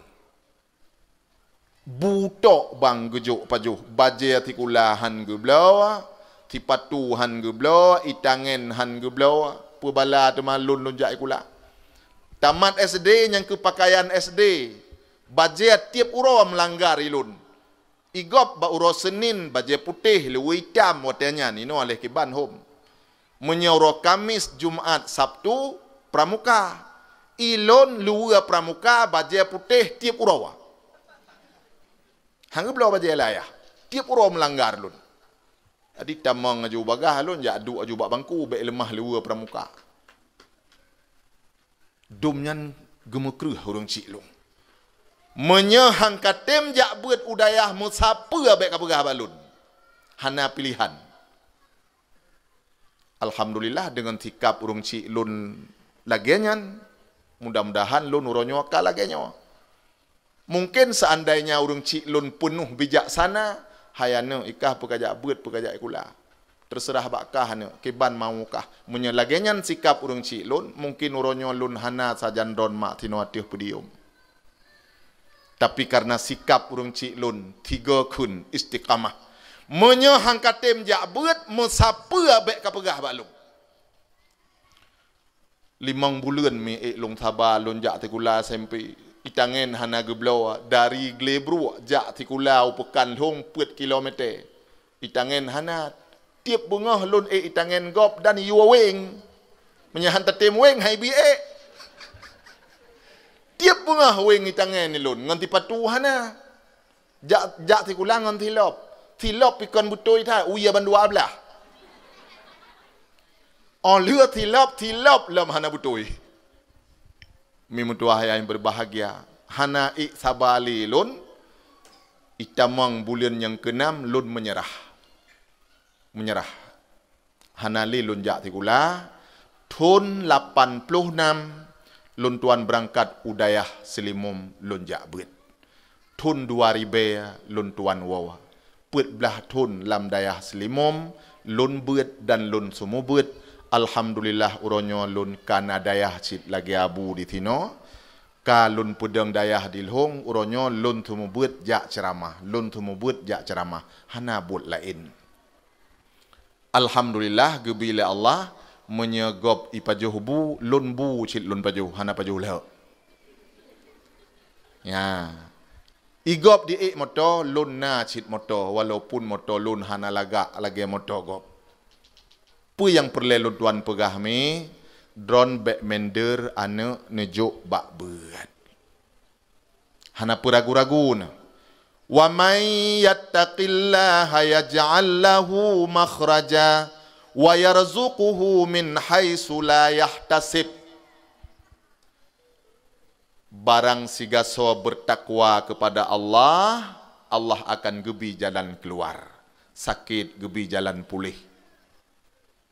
Bu tok bang geujok pajoh, bajée sikula han geubloe, sipatu han geubloe, itangen han geubloe, peubala teuma lôn lôn jak sikula. Tamat S D nyang keu pakaian S D, bajée tieb uroe meulanggar ilôn. Igob bak uroe Senin bajée putéh, luweue itam watée nyan, inoe aléh kiban hom. Meunyoe uroe Kamis, Jumat, Sabtu, pramuka. Ilôn luweue pramuka, bajée putéh tieb uroe. Han geubloe bajée lé ayah. Tieb uroe meulanggar lôn. Jadi tamong aju bagah lôn, jak duek aju bak bangku, bék leumah luweue pramuka. Dum nyan geumeukreueh ureuëng chik lôn. Meunyoe han ka tem jak beuet u dayah, meusapeue bék ka peugah bak lôn. Hana piléhan. Alhamdulillah, deungon sikab ureuëng chik lôn lagée nyan, mudah-mudahan lôn uroe nyoe ka lagée nyoe. Mungken seandainya ureuëng chik lôn peunoh bijaksana, hai aneuëk, ikah peukajak beuet, peukajak sikula. Teuseurah bak kah aneuëk, kiban mau kah. Meunyoe lagée nyan sikab ureuëng chik lôn, mungken uroe nyoe lôn hana sajan droen mak sinoe ateueh podium. Tapi kareuna sikab ureuëng chik lôn, tiga kheun istiqamah. Meunyoe han ka tem jak beuet, meusapeue bék ka peugah bak lôn. Limong buleuen mi ék lôn saba lôn jak sikula S M P. Itangen hana geubloe, dari Glebruek jak sikula u Peukan Lhong peuet kilometer. Itangen hana, tieb beungoh lôn ék itangen gob dan iyue weng. Meunyoe han tatem weng, hai bi ék. Tieb beungoh weng itangen ilôn ngon sipatu hana. Jak, jak sikula ngon silop. Silop pi kon beutôi that, uye ban dua blah. Oh lheueh silop, silop lom hana beutôi. Mi meutuah ayah nyang berbahagia, hana ék saba lé lôn, itamong buleuen nyang keunam lôn meunyeurah. Meunyeurah. Hana lé lôn jak sikula, thon lapan ploh nam lôn tuan beurangkat u dayah Seulimum lôn jak beuet. Thon dua ribée lôn tuan woe. Peuet blaih thon lam dayah Seulimum lôn beuet dan lôn seumeubeuet. Alhamdulillah, uroe nyoe lôn ka na dayah cit lagée Abu disinoe. Ka lôn peudong dayah di Lhong, uroe nyoe lôn seumeubeuet jak ceuramah, lôn seumeubeuet jak ceuramah, hana buet laén. Alhamdulillah, geubi lé Allah, meunyoe gob ipajoh bu, lôn bu cit lôn pajoh, hana pajoh lhok. Ya. Igob di ék moto, lôn na cit moto, walaupun moto lôn hana lagak lagée moto gob. Peue nyang peureulée lôn tuan peugah mi, droen bék minder aneuëk neujok bak beuet. Hana peuragu-ragu na. "Wa may yattaqillaha yaj'al lahu makhraja wa yarzuqhu min haitsu la yahtasib." Barang sigasoe bertakwa kepada Allah, Allah akan geubi jalan keuluar. Sakét geubi jalan puléh.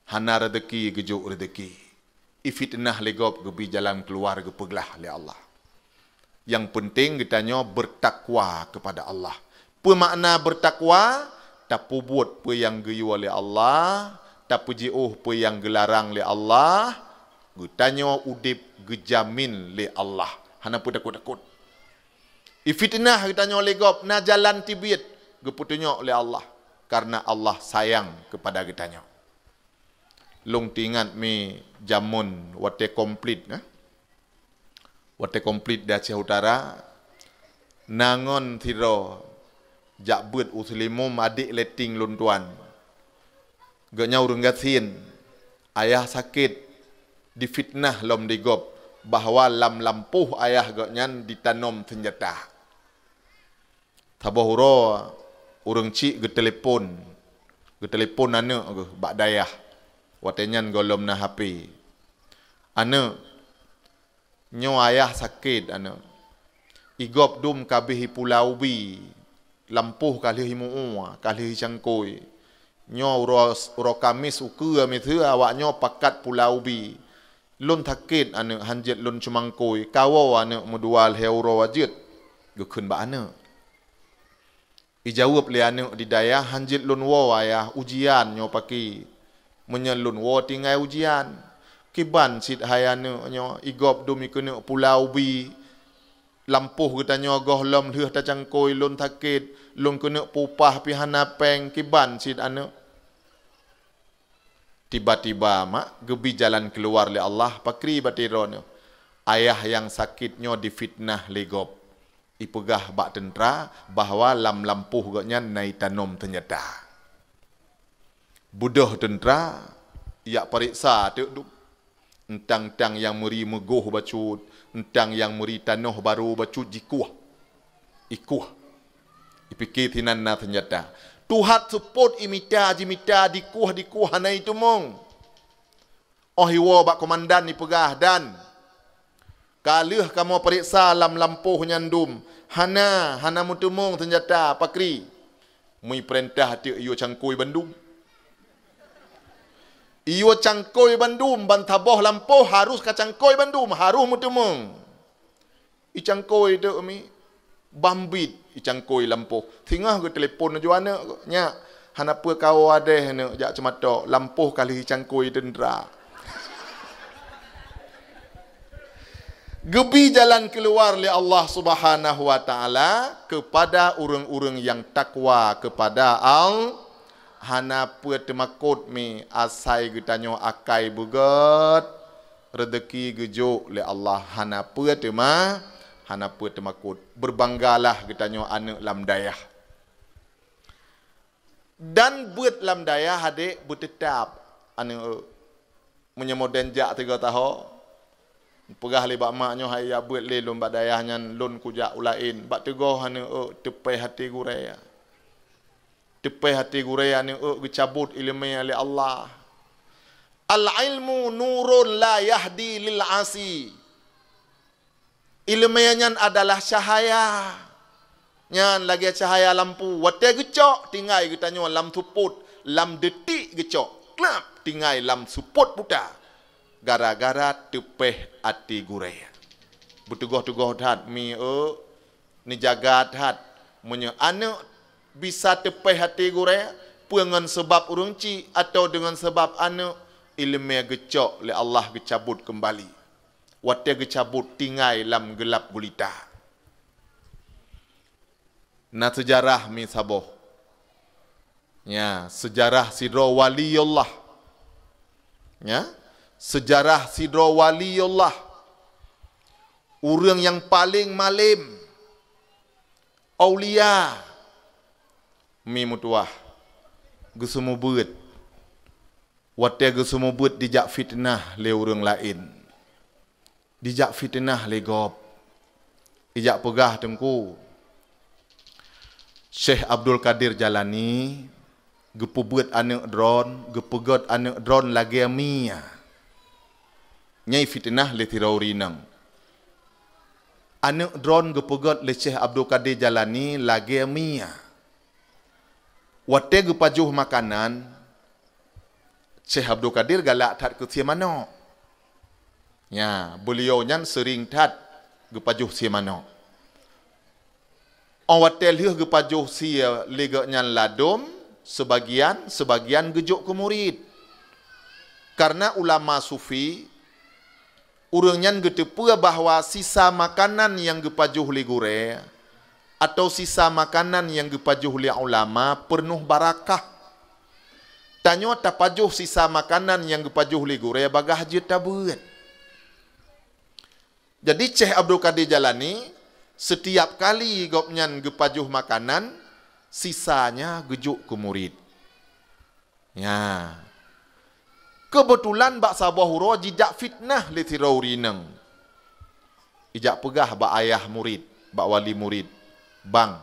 Hana reuzeki geujok reuzeki. Ifiteunah lé gob geubi jalan keuluar geupeuglah lé Allah. Nyang peunteng geutanyoe bertakwa kepada Allah. Peue makna bertakwa? Tapeubuet peue nyang geuyue lé Allah, tapeujiôh peue nyang geularang lé Allah, geutanyoe udeb geujamin lé Allah. Hana peue takot-takot. Ifiteunah geutanyoe lé gob na jalan tibiet geupeutunyok lé Allah, kareuna Allah sayang kepada geutanyoe. Lôn teuingat mi jameun watée konflik, eh? Watée konflik di Aceh Utara, na ngon sidroe jak beuet u Seulimum, adék lé tieng lôn tuan. Gobnyan ureuëng gasien, ayah sakét, difiteunah lom di gob bahwa lam lampôh ayah gobnyan ditanom seunjata. Saboh uroe ureuëng chik geutelepon, geutelepon aneuëk geuh bak dayah. Watée nyan gohlom na H P. "Aneuëk, nyoe ayah sakét, aneuëk. Igob dum ka abéh ipula ubi, lampôh ka lheueh imuue, ka lheueh icangkôi. Nyoe uroe, uroe Kamis ukeue miseue awaknyoe pakat pula ubi. Lôn sakét aneuëk, hanjeuet lôn ceumangkôi, kawoe aneuëk meudua lhée uroe jeuet, geukheun bak aneuëk. Ijaweueb lé aneuëk di dayah, hanjeuet lôn woe ayah, ujian nyoe paki. Meunyoe lôn woe tinggai ujian. Kiban cit hai aneuëk nyoe, igob dum ikeuneuk pula ubi. Lampôh geutanyoe gohlom lheueh tacangkôi, lôn sakét, lôn keuneuk peupah pih hana péng, kiban cit aneuëk. Tiba-tiba mak geubi jalan keuluar lé Allah, pakri batée droeneuh. Ayah nyang sakét nyoe difitnah lé gob. Ipeugah bak teuntra bahwa lam lampôh gobnyan na itanom seunjata. Beudôh teuntra, jak pareksa teuk dum. Eutang-eutang nyang meuri meugoh bacut, eutang nyang meuri tanoh barô bacut jikueh. Ikueh. Ipike sinan na seunjata. Tuhat seupôt imita, jimita, dikueh, dikueh, hana iteumong. Óh iwoe bak komandan ipeugah, "Dan, ka lheueh kamoe pareksa lam lampôh nyan dum, hana, hana meuteumong seunjata pakri." Meuipeurintah teuk iyue cangkôi bandum. Iyue cangkôi bandum, ban saboh lampôh harôh ka cangkôi bandum, harôh meuteumong. Icangkôi teuk mi, bambit icangkôi lampôh. Singoh geutelepon laju aneuëk, "Nyak, hana peue kawoe adeh aneuëk jak ceumatok, lampôh ka lheueh icangkôi teuntra." Geubi jalan keuluar lé Allah Subhanahu wa Taala keupada ureuëng-ureuëng nyang takwa keupada Al-, hana peue teumakot mi asai geutanyoe akai beugét, reuzeuki geujok lé Allah, hana peue teuma, hana peue teumakot. Beubanggalah geutanyoe aneuëk lam dayah. Dan beuet lam dayah adek beuteutab aneuëk. Meunyoe modern jak tiga tahun, peugah lé bak mak nyoe, "Hai ya beuet lé lôn bak dayah nyan, lôn kujak u laén." Bak teugah aneuëk, teupéh até gurée. Teupéh até gurée aneuëk geucabot iéleumé lé Allah. "Al-ilmu nurun la yahdi lil asi." Iéleumé nyan adalah cahaya. Nyan lagée cahaya lampu. Watée geucok, tinggai geutanyoe lam seupôt, lam detik geucok. Klap, tinggai lam seupôt buta. Gara-gara teupéh até gurée. Beuteugah-teugah that mi euk, neujaga that. Meunyoe aneuëk bisa teupéh até gurée, peue ngon seubab ureuëng chik atawa deungon seubab aneuëk, iéleumé geucok lé Allah geucabot keumbali. Watée geucabot tinggai lam geulab gulita. Na seujarah mi saboh. Ya, seujarah sidroe wali Allah. Ya, seujarah sidroe wali Allah. Ureuëng nyang paleng malem. Aulia. Mi meutuwah. Geuseumeubeuet. Watée geuseumeubeuet dijak fitnah lé ureuëng laén. Dijak fitnah lé gob. Ijak peugah teungku, Syekh Abdul Qadir Jalani geupeubeuet aneuëk droen, geupeugét aneuëk droen lagée mie. Nyai fitnah lé sidroe ureuëng inong. Aneuëk droen geupeugét lé Syekh Abdul Qadir Jalani lagée mie. Watée geupajoh makanan, Syekh Abdul Qadir galak that keu sie manok. Ya, beuliau nyan seuring that geupajoh sie manok. Óh watée lheueh geupajoh sie lé gobnyan ladom, seubagian, seubagian geujok keu murit. Kareuna ulama sufi, ureuëng nyan geuteupeue bahwa sisa makanan nyang geupajoh lé gurée atawa sisa makanan nyang geupajoh lé ulama peunuh barakah. Tanyoe tapajoh sisa makanan nyang geupajoh lé gurée bagaih jeuet tabeuet. Jadi Syekh Abdul Qadir Jalani, setiap kali gobnyan geupajoh makanan, sisanya geujok keu murit. Ya. Keubeutulan bak saboh uroe jijak fitnah lé sidroe ureuëng inong. Ijak peugah bak ayah murit, bak wali murit, "Bang,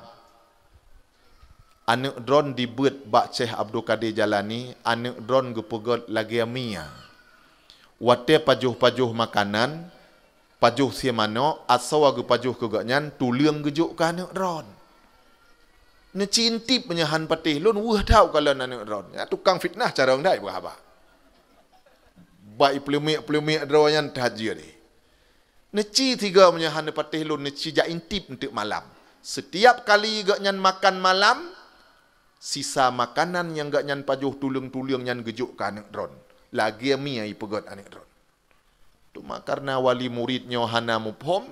aneuëk droen dibeuet bak Syekh Abdul Qadir Jalani, aneuëk droen geupeugét lagée mie. Watée pajoh-pajoh makanan, pajoh sie manok, asoe geupajoh keu gobnyan, tuleueng geujok keu aneuëk droen." Neuci intip meunyoe han patéh lôn, weueh that u kalon aneuk droen. Ya, tukang fitnah carông dai beuhaba. Bak ipeuleumik-peuleumik droe nyan that jeuet deh. Neuci tiga meunyoe han neupatéh lôn, neuci jak intip eunteuk malam. Setiap kali geuh nyan makan malam, sisa makanan nyang geuh nyan pajoh tuleueng-tuleueng nyan geujok keu aneuk droen. Lagée mi ipeugét aneuk droen. Teuma kareuna wali murit nyoe hana muphom,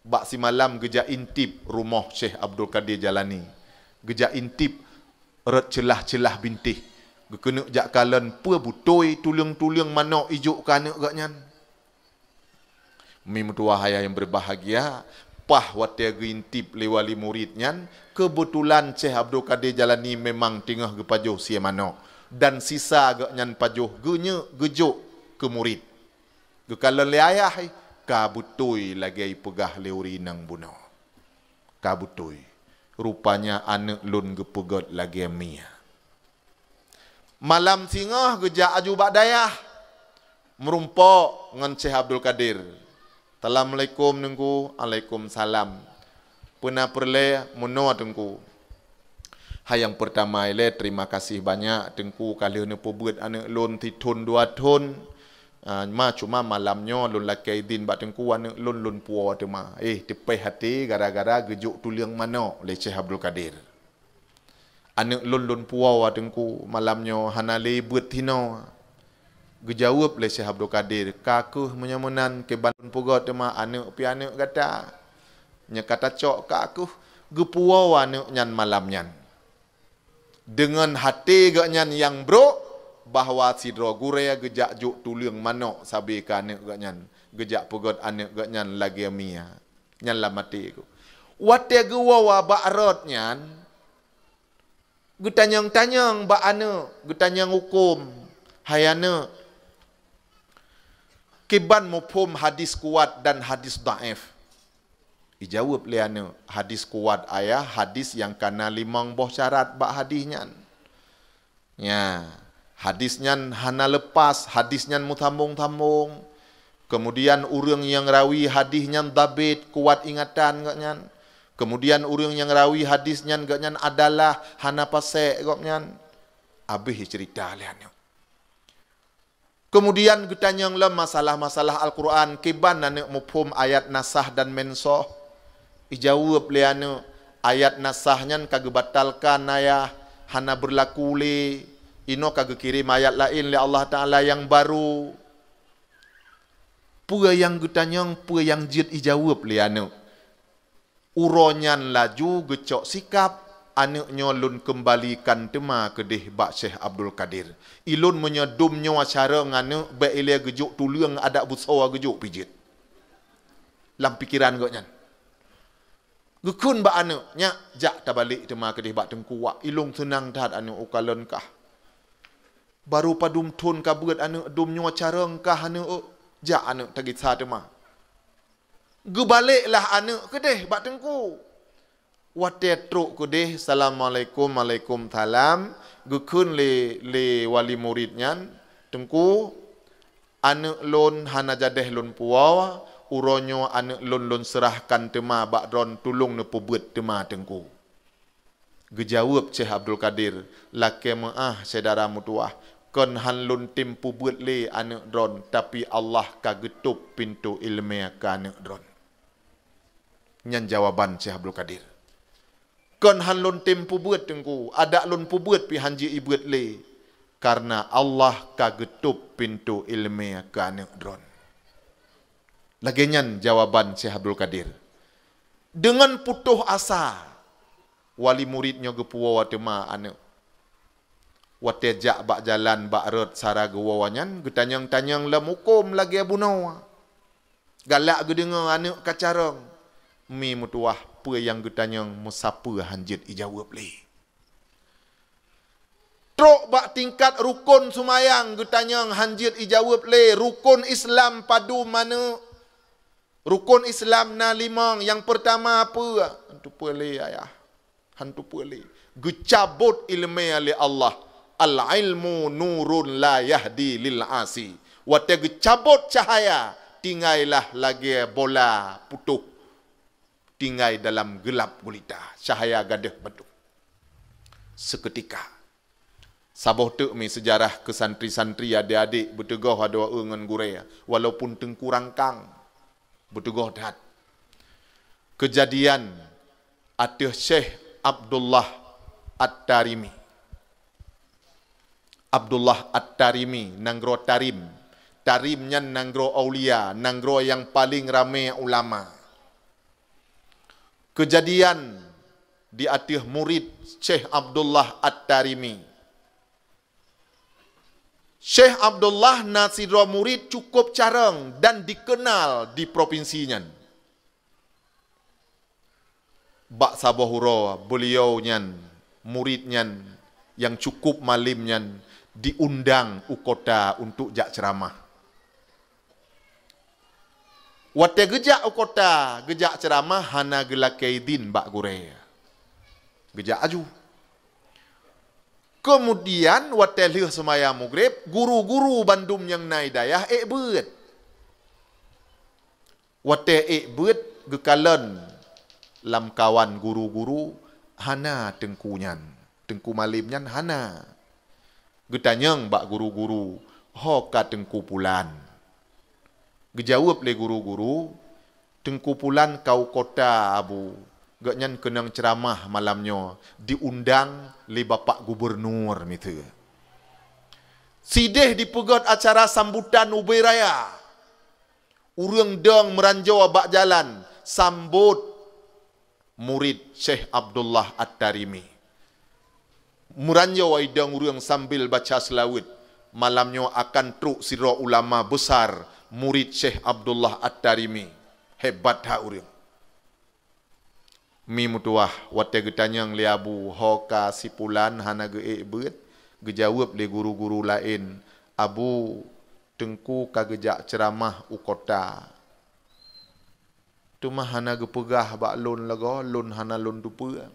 bak simalam geujak intip rumoh Syekh Abdul Qadir Jailani. Geujak intip rot ceulah-ceulah bintéh. Geukeuneuk jak kalon peue beutôi tuleueng-tuleueng manok ijok keu aneuk geuh nyan. Mi meutuwah ayah nyang beubahgia, paih watée geuintip lé wali murit nyan, keubeutulan Syekh Abdul Qadir Jailani memang teungoh geupajoh sie manok, dan sisa geuh nyan pajoh geuneuk geujok keu murit. Geukalon lé ayah, ka beutôi lagée ipeugah lé ureuëng inong bunoe. Ka beutôi. Rupanya aneuk lôn geupeugét lagée mi. Malam singoh geujak aju bak dayah, meurumpok ngon Syekh Abdul Qadir. "Assalamualaikum, Teungku." "Alaikumsalam." "Peue na peureulée?" "Meunoe, Teungku. Hai nyang peurtama ilée, terima kasih banyak, Teungku, ka lheueh neupeubeuet aneuk lôn sithon dua thon. Ah, ma, cuma malam nyoe lôn lakée idhin bak Teungku, aneuk lôn, lôn puwoe teuma." Eh, teupéh até gara-gara geujok tuleueng manok lé Syekh Abdul Qadir. "Aneuk lôn, lôn puwoe, Teungku, malam nyoe hana lé beuet hinoe." Geujaweueb lé Syekh Abdul Qadir, "Ka kheueh meunyoe meunan, kiban lôn peugét teuma aneuk pih aneuk gata. Nyoe ka tacok ka kheueh." Geupuwoe aneuk nyan malam nyan. Deungon até geuh nyan nyang brok, bahwa sidroe gurée geujak jok tuleueng manok sabe keu aneuk geuh nyan, geujak peugét aneuk geuh nyan lagée mi. Nyan lam até geuh. Watée geuwoe bak rot nyan, geutanyong-tanyong bak aneuk, geutanyong huköm, "Hai aneuk, kiban muphom hadis kuat dan hadis dhaif?" Ijaweueb lé aneuk, "Hadis kuat, Ayah, hadis nyang kana limong boh syarat bak hadis nyan. Ya, hadis nyan hana leupas, hadis nyan meusambong-sambong. Kemudian ureuëng nyang rawi hadis nyan dhabit, kuat ingatan geuh nyan. Kemudian ureuëng nyang rawi hadis nyan geuh nyan adalah hana pasék gobnyan." Abéh cerita lé aneuk. Kemudian geutanyong lom masalah-masalah Al-Quran, "Kiban aneuk muphom ayat nasah dan mensoh?" Ijaweueb lé aneuk, "Ayat nasah nyan ka geubatalkan, Ayah, hana beurlaku lé. Inoe ka geukirém ayat laén lé Allah Taala nyang barô." Peue nyang geutanyong, peue nyang jeuet ijaweueb lé aneuk. Uroe nyan laju geucok sikab, "Aneuk nyoe lôn keumbalikan teuma keudeh bak Syekh Abdul Qadir. Ilôn meunyoe dum nyoe carông aneuk, bék ilée geujok tuleueng, adak beusoe geujok pih jeuet." Lam pikeran geuh nyan. Geukheun bak aneuk, "Nyak, jak tabalek teuma keudeh bak Teungku Wak. Ilôn seunang that aneuk u kalon kah. Barô padum thon ka beuet aneuk, dum nyoe carông kah aneuk, jak aneuk tagisa teuma." Geubalek lah aneuk keudeh bak Teungku. Watée trok keudeh, "Assalamualaikum." "Waalaikumsalam." Geukheun lé, lé wali murit nyan, "Teungku, aneuk lôn hana jadeh lôn puwoe, uroe nyoe aneuk lôn lôn seurahkan teuma bak droen, tulông neupeubeuet teuma Teungku." Geujaweueb Syekh Abdul Qadir, "Lakée meuáh syedara meutuwah, kon han lôn tem peubeuet lé aneuk droen, tapi Allah ka geutôb pintoe iéleumé keu aneuk droen." Nyan jawaban Syekh Abdul Qadir. "Kon han lôn tem peubeuet Teungku, adak lôn peubeuet pih han jeuet ibeuet lé, kareuna Allah ka geutôb pintoe iéleumé keu aneuk droen." Lagée nyan jawaban Syekh Abdul Qadir. Deungon putôh asa, wali murit nyoe geupuwoe teuma aneuk. Watée jak bak jalan bak rot sara geuwoe nyan, geutanyong-tanyong lom huköm lagée bunoe. Galak geudeungoe aneuk ka carông. Mi meutuwah, peue nyang geutanyong meusapeue han jeuet ijaweueb lé. Trok bak tingkat rukon seumayang geutanyong han jeuet ijaweueb lé, rukon Islam padum aneuk. Rukon Islam na limong, nyang peurtama peue? Han teupeue lé, Ayah. Han teupeue lé. Geucabot iéleumé lé Allah. "Al-ilmu nurun la yahdi lil asi." Watée geucabot cahaya, tinggai lah lagée bola putôh. Tinggai dalam geulab gulita, cahaya gadôh badoh. seukeutika. Saboh teuk mi seujarah keu santri-santri, adék-adék, beuteugôh adoe ngon gurée, walaupun teungku rangkang, beuteugôh that. Keujadian ateueh Syekh Abdullah At-Tarimi. Abdullah At-Tarimi, nanggroe Tarim. Tarim nyan nanggroe aulia, nanggroe nyang paleng ramé ulama. Keujadian di ateueh murid Syekh Abdullah At-Tarimi. Syekh Abdullah na sidroe murid cukôp carông dan dikeunal di propinsi nyan. Bak saboh uroe, beuliau nyan, murid nyan nyang cukôp malem nyan, diundang u kota untuk jak ceuramah. Watée geujak u kota, geujak ceuramah, hana geulakée idin bak gurée. Geujak aju. Keumudian, watée lheueh seumayang Maghrib, guru-guru bandum nyang na i dayah ék beuet. Watée ék beuet, geukalon lamkawan guru-guru, hana teungku nyan. Teungku malem nyan hana. Geutanyong bak guru-guru, "Ho ka Teungku Pulan?" Geujaweueb lé guru-guru, "Teungku Pulan ka u kota, Abu. Gobnyan keunong ceuramah malam nyoe, diundang lé Bapak Gubernur miseue." Sideh dipeugét acara sambutan ubé raya. Ureuëng dong meuranjoe bak jalan sambot murid Syekh Abdullah At-Tarimi. Meuranjoe idong ureuëng sambil baca seulaweuet. Malam nyoe akan trok sidroe ulama beusar, murid Syekh Abdullah At-Tarimi. Hebat that ureuëng. Mi meutuwah, watée geutanyong lé Abu, "Ho ka si Pulan hana geuék beuet?" Geujaweueb lé guru-guru laén, "Abu, Teungku ka geujak ceuramah u kota. Teuma hana geupeugah bak lôn lagoe, lôn hana lôn teupeue."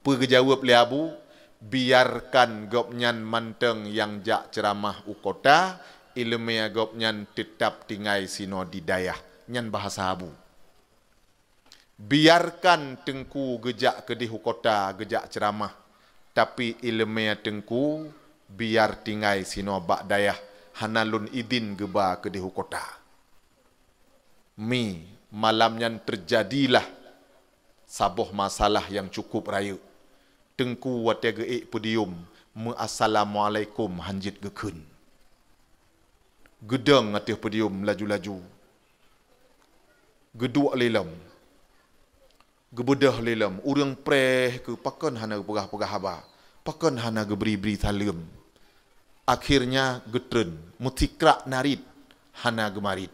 Peue geujaweueb lé Abu, "Biarkan gobnyan mantong nyang jak ceuramah u kota, iéleumé gobnyan teutab tinggai sinoe di dayah." Nyan bahasa Abu. "Biarkan Teungku geujak keudeh u kota, geujak ceuramah, tapi iéleumé Teungku biar tinggai sinoe bak dayah, hana lôn idin geuba keudeh u kota." Mi, malam nyan teujadilah saboh masalah nyang cukôp rayeuk. Teungku watée geuék podium, meu-assalamualaikum hán jeuet geukheun. Geudong ateueh podium laju-laju. Geuduek lé lom. Geubeudôh lé lom. Ureuëng preh keu pakon hana geupeugah-peugah haba. Pakon hana geubri-bri saleuem. Akhirnya geutreun, meusikrak narit, hana geumarit.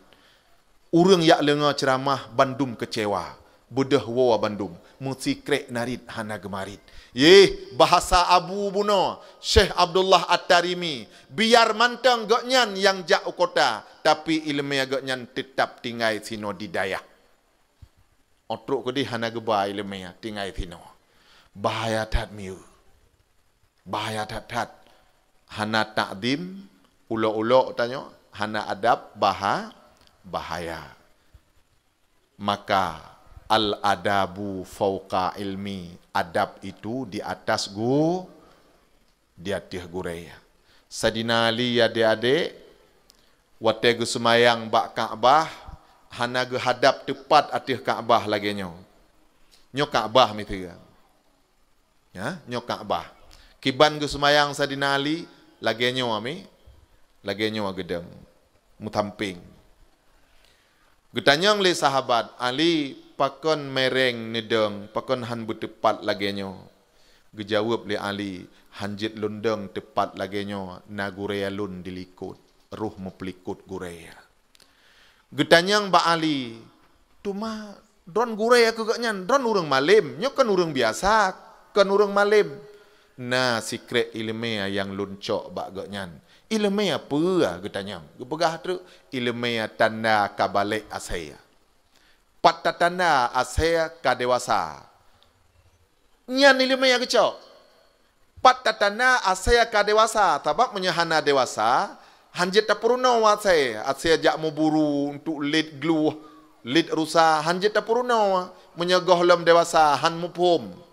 Ureuëng jak leungoe ceuramah bandum keucewa, beudôh woe bandum, meusikrek narit hana geumarit. Yeh, bahasa Abu bunoe, Syekh Abdullah At-Tarimi, biar mantong gobnyan nyang jak u kota, tapi iéleumé gobnyan teutab tinggai sinoe di dayah. Óh trok keudeh hana geuba iéleumé, tinggai sinoe. Bahaya that miyueb. Bahaya that-that. Hana takzim, ulok-ulok tanyoe, hana adab, baha-, bahaya. Maka, al-adabu fauqa ilmi, adab itu di atas gu-, di ateueh gurée. Saidina Ali, ya adék-adék, watée geuseumayang bak Ka'bah, hana geuhadab teupat ateueh Ka'bah lagée nyoe. Nyoe Ka'bah miseue. Ya, nyoe Ka'bah. Kiban geuseumayang Saidina Ali, lagée nyoe mi, lagée nyoe geudong, meusampéng. Geutanyong lé sahabat, "Ali, pakon mereng neudong, pakon hán beuteupat lagée nyoe?" Geujaweueb lé Ali, "Hán jeuet lôn dong teupat lagée nyoe, na gurée lôn dilikot, roh meupeulikot gurée." Geutanyong bak Ali, "Teuma droen gurée keu gobnyan, droen ureuëng malem, nyoe kon ureuëng biasa, kon ureuëng malem. Na sikrek iéleumé nyang lôn cok bak gobnyan." "Iéleumé peue?" geutanyong. Geupeugah treuk, "Iéleumé tanda ka balek asée." Pat tatanda asée ka dewasa. Nyan iéleumé nyang geucok. Pat tatanda asée ka dewasa, sabab meunyoe hana dewasa, hán jeuet tapeurunoe asée. Asée jak meuburu untuk lét glueh, lét rusa, hán jeuet tapeurunoe. Meunyoe gohlom dewasa, hán muphom.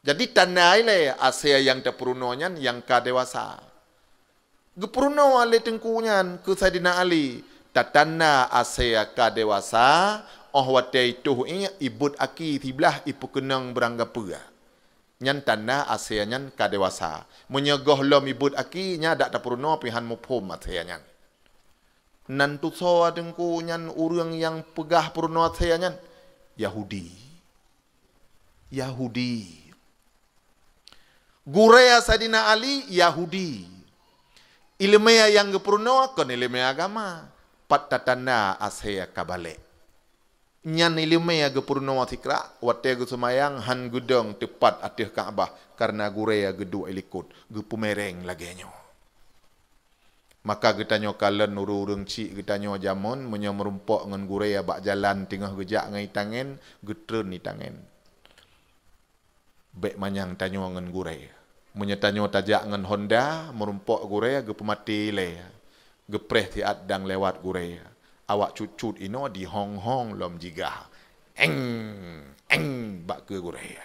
Jadi tanda ilée asée nyang tapeurunoe nyan nyang ka dewasa. Geupeurunoe lé teungku nyan keu Saidina Ali, tatanda asée ka dewasa, óh watée itoh ié ibeuet aki siblah ipeukeunong beuranggapeue. Nyan tanda asée nyan ka dewasa. Meunyoe gohlom ibeuet aki, nya dak tapeurunoe pih han muphom asée nyan. Nan tusoe teungku nyan ureuëng nyang peugah peurunoe asée nyan Yahudi. Yahudi. Gurée Saidina Ali Yahudi. Iéleumé nyang geupeurunoe kon iéleumé agama, pat tatanda asée ka balek. Nyan iéleumé geupeurunoe sikrak watée geuseumayang han geudong teupat ateueh Ka'bah kareuna gurée geuduek ilikot geupeumereng lagée nyoe. Maka geutanyoe kalon ureuëng-ureuëng chik geutanyoe jameun meunyoe meurumpok ngon gurée bak jalan teungoh geujak ngon itangen, geutreun itangen. Bék manyang tanyoe ngon gurée. Meunyoe tanyoe tajak ngon honda, meurumpok gurée geupeumaté ilée, geupreh siat dang lewat gurée. Awak cut-cut inoe dihong-hong lom jigah. Eng, eng bak keue gurée.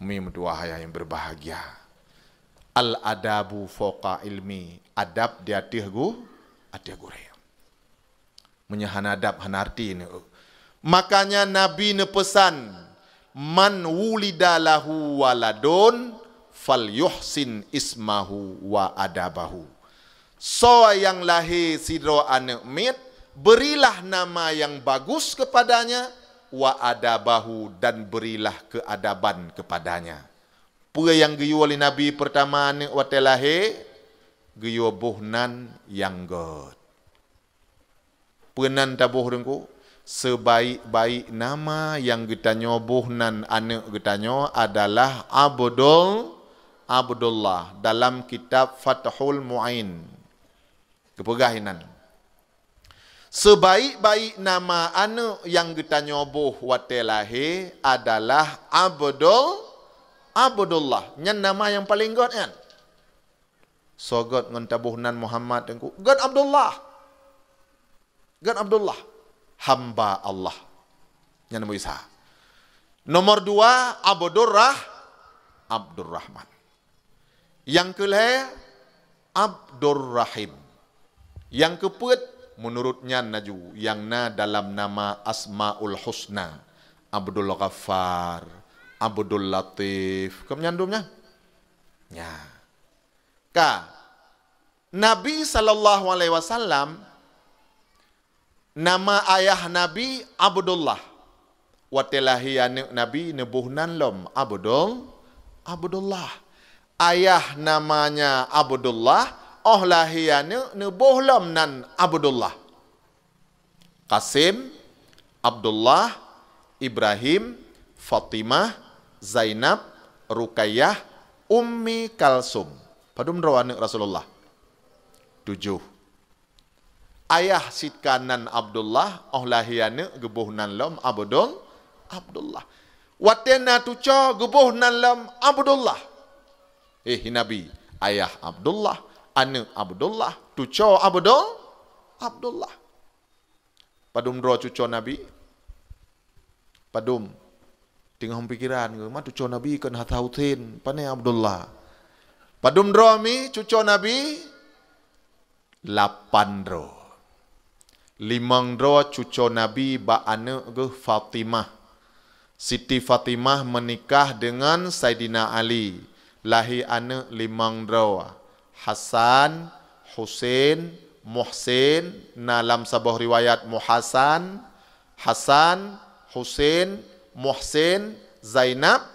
Mi meutuah ayah nyang berbahagia. Al-adabu fauqa ilmi. Adab di ateueh gu-, ateueh gurée. Meunyoe hana adab, hana arti ni. Makanya Nabi neupeusan, "Man wulida lahu waladun, falyuhsin ismahu wa adabahu." Soe nyang lahé sidroe aneuëk miet, beurilah nama nyang bagus kepadanya, wa adabahu, dan beurilah keuadaban kepadanya. Peue nyang geuyue lé Nabi peurtama aneuëk watée lahé? Geuyue boh nan nyang gét. Peue nan taboh teungku? Seubaik-baik nama nyang geutanyoe boh nan aneuëk geutanyoe adalah Abdul, Abdullah dalam kitab Fathul Mu'in. Geupeugah inan, seubaik-baik nama aneuëk nyang geutanyoe boh watée lahé adalah Abdul, Abdullah. Nyan nama nyang paleng gét nyan. Soe gét ngon taboh nan Muhammad teungku? Gét Abdullah. Gét Abdullah. Hamba Allah. Nyan Nabi Isa. Nomor dua, Abdurrah-, Abdurrahman. Nyang keulhée, Abdurrahim. Nyang keupeuet, meunurot nyan laju, nyang na dalam nama Asmaul Husna. Abdul Ghaffar, Abdul Latif. Kon nyan dum nyan? Nya. Ka. Nabi sallallahu alaihi wasallam, nama ayah Nabi Abdullah. Watée lahé aneuëk Nabi neuboh nan lom Abdul, Abdullah. Ayah namanya Abdullah, óh lahé aneuëk neuboh lom nan Abdullah. Qasim, Abdullah, Ibrahim, Fatimah, Zainab, Ruqayyah, Ummi Kalsum. Padum droe aneuëk Rasulullah? Tujoh. Ayah cit ka nan Abdullah, óh lahé aneuëk geuboh nan lom Abdul, Abdullah. Watée na tucoe geuboh nan lom Abdullah. Eh, Nabi, ayah Abdullah, aneuëk Abdullah, tucoe Abdul, Abdullah. Padum droe cucoe Nabi? Padum? Teungoh meupikiran, ma cucoe Nabi kon Hasan Husein, pane Abdullah. Padum droe mi cucoe Nabi? Lapan droe. Limong droe cucoe Nabi bak aneuëk geuh Fatimah. Siti Fatimah meunikah deungon Saidina Ali. Lahé aneuëk limong droe. Hasan, Husein, Muhsin, na lam saboh riwayat Muhasan, Hasan, Husein, Muhsin, Zainab,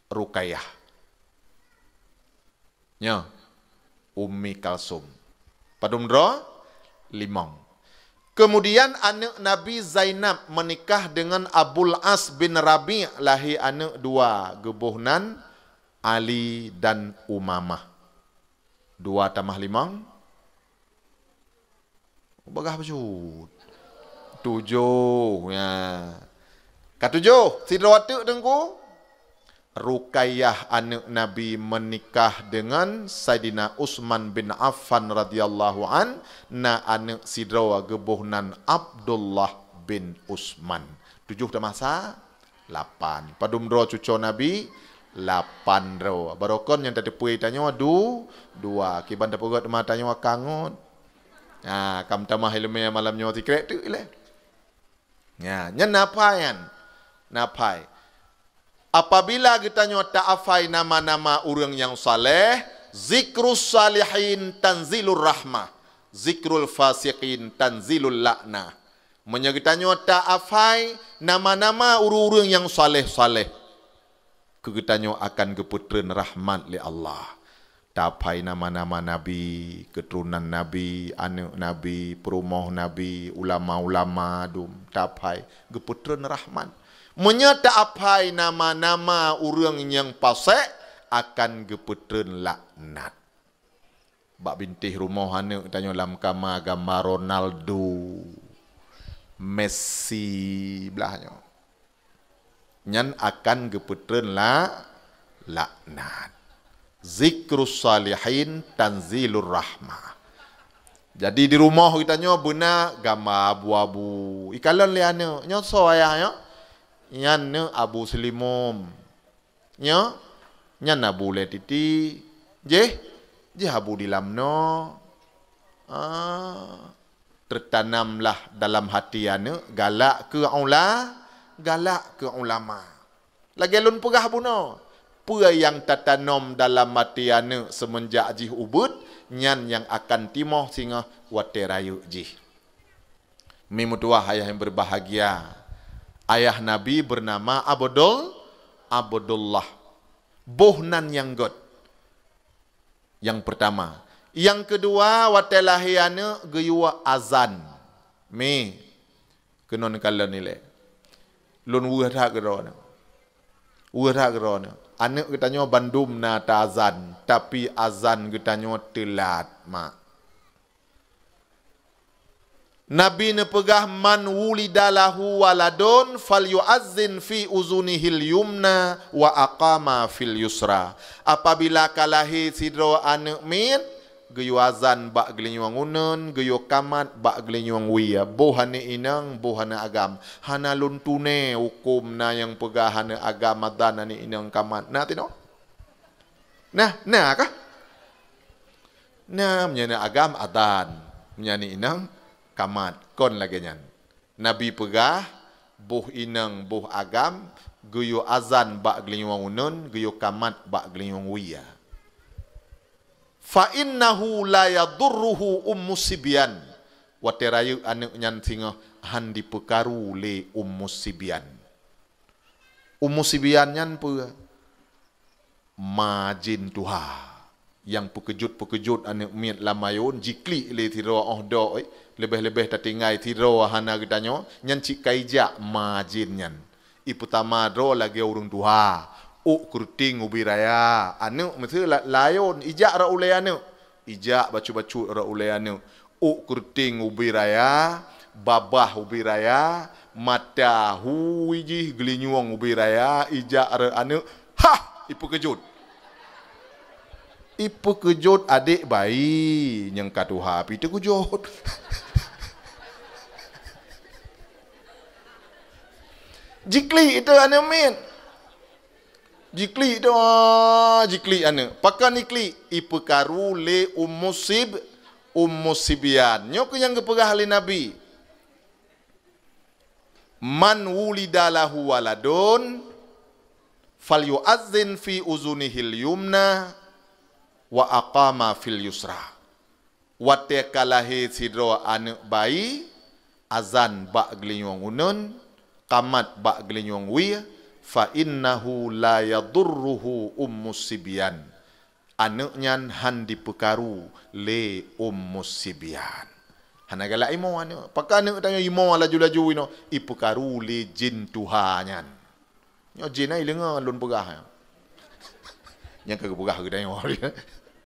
Ruqayyah. Nyoe, Ummi Kalsum. Padum droe? Limong. Kemudian aneuëk Nabi Zainab meunikah deungon Abul As bin Rabi', lahé aneuëk dua, geuboh nan Ali dan Umamah. Dua tamah limong? Bagah bacut. Tujoh, ya. Ka tujoh, sidroe teuk Teungku. Ruqayyah aneuëk Nabi meunikah deungon Saidina Utsman bin Affan radhiyallahu an, na aneuëk sidroe geuboh nan Abdullah bin Utsman. Tujoh tamah sa, Lapan. Padum droe cucoe Nabi? Lapan droe. Barokon nyang tateupeue tanyoe du-, dua. Kiban tapeugöt teuma tanyoe ka ngot. Ha, kam tamah ileumèe malam nyoe sikrek teuk ilèe. Ya, nyan na aphai nyan. Na aphai. Apabila geutanyoe ta-aphai nama-nama ureuëng nyang saleh, zikrus salihin tanzilur rahmah, zikrul fasiqin tanzilul laknah. Meunyoe geutanyoe ta-aphai nama-nama ureuëng-ureuëng nyang saleh-saleh, keu geutanyoe akan geupeutreun rahmat lé Allah. Ta-aphai nama-nama nabi, keuturonan nabi, aneuëk nabi, peurumoh nabi, ulama-ulama dum, ta-aphai, geupeutreun rahmat. Meunyoe ta-aphai nama-nama ureuëng nyang pasék, akan geupeutreun laknat. Bak bintéh rumoh aneuëk tanyoe lam kama gamba Ronaldo, Messi blah nyoe. Nyan akan geupeutreun la-, laknat. Zikrus salihin tanzilur rahmah. Jadi di rumoh geutanyoe beuna gamba abu-abu. Ikalon lé aneuëk, "Nyoe soe ayah nyoe?" "Nyan neuëk Abu Seulimum." "Nyoe?" "Nyan Abu Lé Titi." "Jéh, jéh Abu di lam noe." Ah, teutanamlah dalam hati aneuëk galak keu ula-, galak keu ulama. Lagée lôn peugah bunoe, peue nyang tatanom dalam até aneuëk seumeunjak jih ubeuet, nyan nyang akan timoh singoh watée rayeuk jih. Mimeutuwah ayah nyang beubahgia, ayah Nabi beunama Abdul-, Abdullah. Boh nan nyang gét. Nyang peurtama. Nyang keudua, watée lahé aneuëk geuyue azan. Mi, keunoe kalon ilée. Lôn weueh that keudroe nyoe. Weueh that keudroe nyoe. Aneuëk geutanyoe bandum na ta-azan, tapi azan geutanyoe teulat, mak. Nabi neupeugah, "Man wulida lahu waladun falyu'azzin fi uzunihil yumna wa aqama fil yusra." Apabila ka lahé sidroe aneuëk miet, geuyue azan bak geulinyueng uneuen, geuyue kamat bak geulinyueng wie. Boh aneuëk inong, boh aneuëk agam. Hana lôn tuné huköm na nyang peugah aneuëk agam azan, aneuëk inong kamat. Na tinoe? Nah, na kah? Na, meunyoe aneuëk agam azan, meunyoe aneuëk inong kamat, kon lagée nyan. Nabi peugah, boh inong, boh agam, geuyue azan bak geulinyueng uneuen, geuyue kamat bak geulinyueng wie. "Fa innahu la yadurruhu ummu sibyan." Watée rayeuk aneuëk nyan singoh hán dipeukaru lé ummu sibyan. Ummu sibyan nyan peue? Ma jén tuha. Nyang peukeujot-peukeujot aneuëk miet lam ayôn, jiklik lé sidroe óh dok, eh, leubeh-leubeh tatinggai sidroe hana geutanyoe, nyan cit ka ijak ma jén nyan. Ipeutama droe lagée ureuëng tuha, ôk keureutieng ubé raya, aneuëk miseue la-, layôn, ijak rot ulée aneuëk, ijak bacut-bacut rot ulée aneuëk, ôk keureutieng ubé raya, babah ubé raya, mata hui jih, geulinyueng ubé raya, ijak rot aneuëk, hah! Ipeukeujot. Ipeukeujot adék bayi nyang ka tuha pih teukeujot. Jiklik itu aneuëk miet. Jiklik tu, ah, jiklik aneuëk. Pakon iklik? Ipeukaru lé Ummu Sib-, Ummu Sibyan. Nyoe keuh nyang geupeugah lé Nabi, "Man wulida lahu waladun, falyu'azzin fi uzunihil yumna, wa aqama fil yusra." Watée ka lahé sidroe aneuëk bayi, azan bak geulinyueng uneuen, kamat bak geulinyueng wie, "Fa innahu la yadurruhu ummu sibyan." Aneuëk nyan hán dipeukaru lé ummu sibyan. Hana galak imoe aneuëk. Pakon aneuëk tanyoe imoe laju-laju inoe, ipeukaru lé jén tuha nyan. Nyoe jén ai leungoe lôn peugah nyoe. Nyang ka geupeugah geutanyoe.